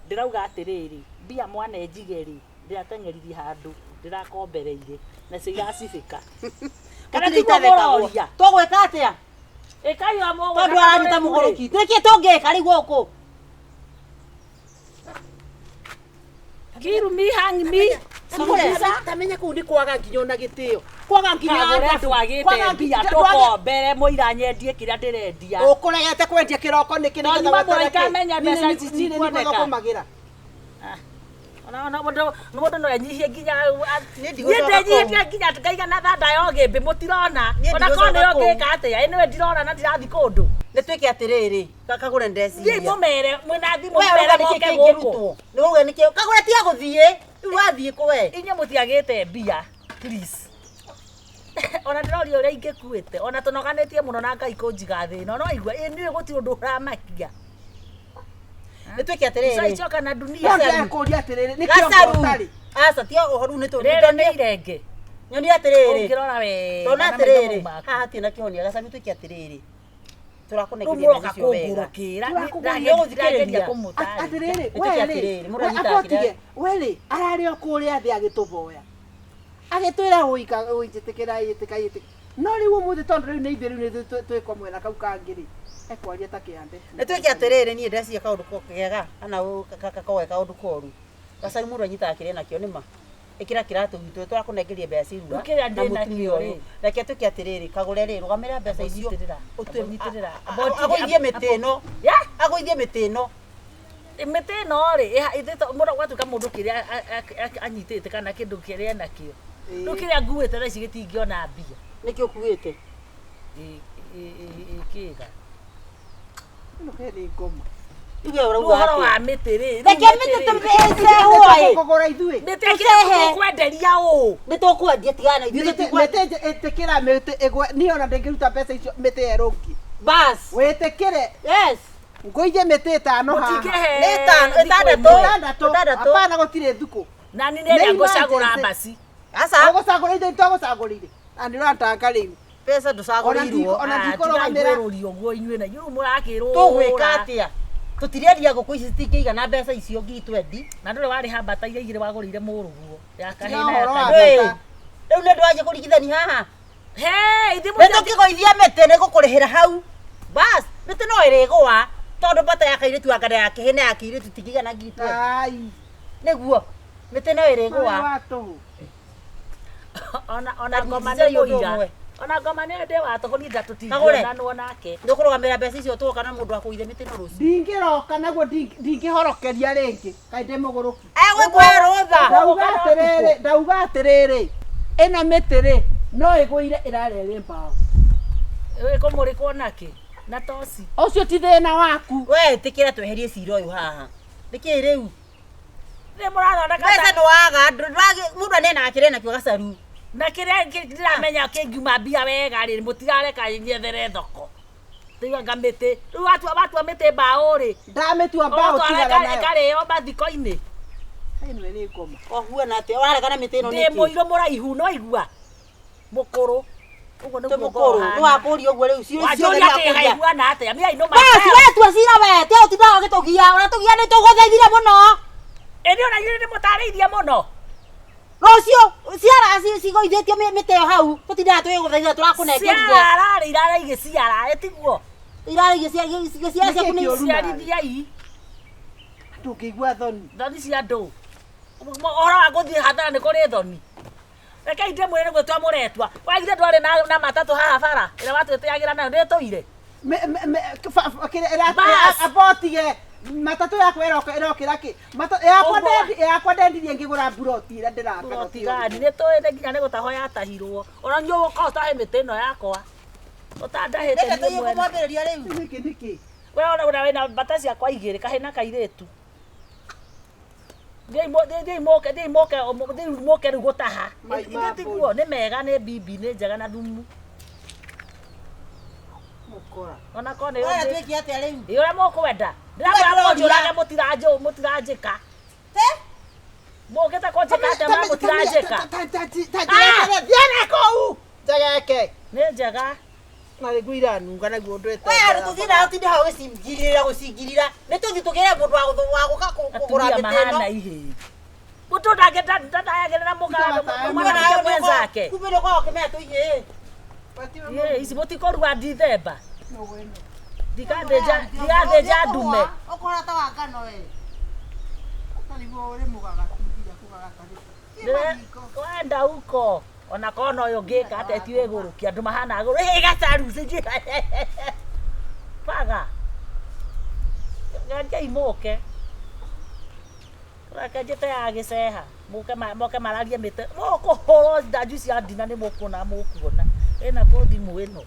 Ndĩrauga atĩrĩrĩ mbia mwanenjige rĩ ndĩrateng'eririe handũ ndĩrakombereire nacio iracibĩka. Kana
Gũtirĩ
tiguo
itathekagwo.
mũroria.
Tũgwĩka atĩa?
Ĩkai o mũgwĩka
Tondũ aranyita mũgũrũki. Nĩkĩ tũngĩka rĩu gũkũ?
Kiru mi hang mi.
Tamenya kũu nĩ kwaga nginya ona gĩtĩo. Kwaga nginya
Kagũre
adabu.
ndwagĩte
Kwaga
mbia
nginya-
tũkombere mũira nyendie kĩrĩa ndĩrendia.
Ũkũregete kwendia kĩroko nĩkĩ
No
nĩgetha
nyuma
weterere
mũraika
kĩ?
amenya
Niĩ
mbeca
nĩ-
ici
niĩ nĩ
cikuoneka.
nĩthũkũmagĩra.
Ona mũndũ no enyihie nginya
Niĩ
niĩ
ndigũcoka
ndenyihĩtie nginya ngaigana thanda ya ũgĩmbĩ mũtirona
Niĩ
ona korwo
ndigũcoka
nĩyo
kũu.
ngĩka atĩa ĩ nĩwe ndirona na ndirathiĩ kũndũ.
Nĩ twĩke atĩrĩrĩ kagũre
Thiĩi
ndeciria.
mũmere mwĩna thimũ
We
mũmere
ũrauga nĩkĩ
moke gũkũ.
kĩngĩrutwo? Nĩ ũrauga nĩkĩ? Kagũre tiga gũthiĩ. Rĩu wathiĩ kũ we?
Inyuĩ mũtiagĩte mbia please. Ona ndĩroria ũrĩa ingĩkuĩte ona tũnoganĩtie mũno na Ngai kũnjiga thĩ ĩno no igua ĩ niĩ gũtirĩ ũndũ ũramakia.
Nĩ twĩke atĩrĩrĩ.
Caicoka na
No
dunia.
ndĩrakũria atĩrĩrĩ nĩ kĩongo
Gacaru.
ũtarĩ.
Aca ti ũhoro nĩ tũ.
Rĩrĩ nĩ irenge.
Nyoni atĩrĩrĩ.
Ũngĩrora wega
Ndona
na maitho mau
atĩrĩrĩ.
maku.
Haha hatirĩ na kĩhonia gacabi twĩke atĩrĩrĩ.
Rĩu
Tũrakũnengeria
mũroka
mbeca icio wega.
kũngũrũkĩra
Nĩũgũthikĩrĩria.
ndĩrageria kũmũtarĩria.
Atĩrĩrĩ
Nĩ
we
twĩke
rĩ
atĩrĩrĩ, mũndũ
we
anyitaga
akotige
kĩrĩa-
we rĩ ararĩ o kũrĩa thĩ agĩtũboya agĩtwĩra ũika ũnjĩtĩkĩra ĩtĩka ĩtĩka no rĩu ũmũthĩ tondũ rĩu nĩ ithuĩ rĩu nĩ twĩko mwena kau kangĩ rĩ ekwaria ta kĩande.
Nĩ twĩke atĩrĩrĩ niĩ ndeciria kaũndũ kega kana gakorwo ge kaũndũ koru. Gacabi mũndũ anyitaga kĩrĩa enakĩo nĩma. Ĩkĩra kĩratũ gitũ tũrakũnengeria mbeca cia iruga
Rĩu kĩrĩa
na
ndĩ
mũtumia
nakĩo
ũyũ.
rĩ.
Reke twĩke atĩrĩrĩ kagũre rĩ rũgamĩrĩra mbeca icio.
Nyitĩrĩra.
Ũtue-
Nyitĩrĩra.
Agũithie mĩtĩ ĩno.
Ya.
Agũithie mĩtĩ ĩno.
Mĩtĩ ĩno rĩ mũndũ gwatuĩka mũndũ kĩrĩa anyitĩte kana kĩndũ kĩrĩa enakĩo. Rĩu kĩrĩa nguĩte thaa ici gĩtingĩona mbia.
Nĩkĩ ũkuĩte?
Ĩkĩga.
Ĩno kĩrĩ ngoma.
Rĩu we
Rĩu
ũrauga
ũhoro wa
atĩa?
mĩtĩ rĩ. rĩu
Reke
mĩtĩ
mĩtĩ
rĩ,
tũmĩcehwo ĩ.
Tũkũgũra ithuĩ.
Mĩtĩ ĩkĩrĩa tũkwenderia ũũ.
Nĩ tũkwendia tigana na ithuĩ
Mĩtĩ
tũtikwendia.
mĩtĩ ĩtĩkĩra mĩtĩ ĩgwe niĩ ona ndĩngĩruta mbeca icio mĩtĩ ĩrũngi.
Bas.
Wĩtĩkĩre
Yes.
ngũiye mĩtĩ ĩtano haha.
Mũtingĩhe
Nĩ ĩtano,
thikũ
ĩtandatũ.
ĩmwe.
Ĩtandatũ.
Ĩtandatũ.
Hapana gũtirĩ thukũ.
Na niĩ nĩ
Nĩ
ngũcagũra
emergency.
mbaci.
Aca.
Ũgũcagũra ithuĩ twagũcagũrĩire. Na nĩ ũratanga rĩu.
Mbeca ndũcagũrĩirwo.
Ona ndikũrũgamĩra.
Tigai ũguo inyuĩ na inyuĩ mũrakĩrũra.
Tũgwĩka atĩa? Tũtirendia ngũkũ ici citingĩigana mbeca icio ngiri twendi.
Na ndũrĩ warĩha mbata iria igĩrĩ wagũrĩire mũrũguo. Ya
Tiga
kahĩĩ na ya
ũhoro wa
kairĩtu.
bata.
Rĩu nĩ ndwanjia kũringithania haha.
Hey, ithuĩ
Nĩ tũkĩgũithia mĩtĩ nĩ gũkũrĩhĩra hau. Bas, Mĩtĩ no ĩrĩgũa tondũ mbata ya kairĩtu anga ya kĩhĩ na ya kĩirĩtu tingĩigana ngiri 20. Nĩguo mĩtĩ no ĩrĩgũa.
Ona ngoma nĩ
Ndingĩcaria ũndũ
mũira.
ũmwe.
Ona ngoma nĩ ndĩ wa tũhũ niĩ
Kagũre.
ndatũtingĩonanwo nake.
Ndũkũrũgamĩrĩra mbeca icio tũgoka na mũndũ akũgũithe mĩtĩ no rũciũ.
Ndingĩroka naguo ndingĩhorokeria rĩngĩ kaĩ ndĩ mũgũrũki.
Egũkũhe rũtha.
Ndauga atĩrĩrĩ, ĩno mĩtĩ rĩ no ĩgũire ĩrarĩa ĩrĩ mbaũ.
Ĩkũmũrĩkwo nakĩ? Na toci.
Ũcio ti thĩna waku.
We ĩtĩkĩra tweherie cira ũyũ haha. Nĩkĩ rĩu?
Nĩ mũrathondeka
Mbeca nĩwaga, mũndũ anenaga kĩrĩa nakĩo gacaru.
Na kĩrĩa ndĩramenya kĩngiuma mbia wega rĩ, mũtirareka nyethere thoko. Tiga mĩtĩ. Rĩu watua mĩtĩ mbaũ rĩ.
Ndamĩtua mbaũ tigana nayo.
Ĩkarĩo mathiko-inĩ.
Ĩno ĩrĩ ngoma.
Ũhuana atĩa? Ũraregana mĩtĩ ĩno
Ndĩ
nĩkĩ?
mũirũ mũraihu no igua. Mũkũrũ. Ũguo nĩguo
Mũkũrũ. Nĩwakũria ũguo rĩu. Ciũria ciothe
Wanjũria atĩ
nĩwakũria.
ngaiguana atĩa? Me I know
Basi
myself.
we tua cira we, tia ũtindaga ũgĩtũgia, ũratũgia nĩ tũgũthaithire mũno.
Ĩĩ ona inyuĩ nĩmũtarĩirie mũno.
Rũciũ ciara cigũithĩtio mĩtĩ ĩyo hau, tũtindaga tũgĩgũthaithira tũrakũnengerire.
Ciara rĩ irara igĩciara, ĩ tiguo?
Irara igĩciara ciaku nĩ
Ciarithiai.
Ndũngĩigua thoni.
Thoni cia andũ. Ũhoro wa gũthiĩ hathara nĩ kũrĩ thoni. Rekei ndĩmwĩre nĩguo twamũretua. Waigire ndwarĩ na matatũ haha bara ĩrĩa watwĩtĩagĩra nayo nĩĩtũire.
Abotige matatũ yakwa ĩrokĩra kĩ? Yakwa ndendirie ngĩgũra mburoti ĩrĩa ndĩraka.
Mburoti gani? Nĩtũĩ nĩ nginya nĩ gũtahwo yatahirwo. Ona inyuĩ ũgũka ũtahe mĩtĩ ĩno yakwa. Ũtandahĩte
Reke
niĩ
tũthiĩ
mwene.
kũmwambĩrĩria rĩu.
Nĩkĩ nĩkĩ?
We ona ona wĩna mbata ciakwa igĩrĩ kahĩ na kairĩtu. Thiĩi mũke rĩu gũtaha. Ithuĩ tiguo nĩ mega nĩ bibi nĩ njega na thumu.
Mũkora.
Ona korwo nĩ
Oya twĩke atĩa rĩu?
Ĩ ũrĩa mũkwenda. Ndĩramwĩra mũnjũrage mũtiranjĩka. Mũkĩte kũnjĩka atĩa ma mũtiranjĩka.
Thiĩ na kũu njegeke.
Nĩ njega.
Na rĩu iranunga naguo ũndũ
We andũ tũthiĩ nayo tinde hau gũcingirĩra gũcingirĩra. Nĩ tũthiĩ tũgĩre mũndũ wa gũka kũgũra
Atumia
mĩtĩ ĩno.
mahana ihĩĩ. Mũndũ ndangĩndangĩrĩra mwanake mwenzake.
Kumbe nĩ ũkoragwo ũkĩmenya tũihĩĩ.
Ĩ ici mũtikũrua ndithemba. Ndigathĩnja ndume.
Ũkũhana ta wa ngano we.
Wenda huko. Ona korwo no ũyũ ngĩka atĩa ti wĩgũrũki andũ mahana agũrũ. Ĩ gacaru cenjia. Baga. Geriai mũke. Reke njĩte ya gĩceha. Mũke moke mararie mĩtĩ. Mũkũhũrwo ndanju cia ndina nĩ mũkuona mũkuona. Ĩna kũ thimũ ĩno.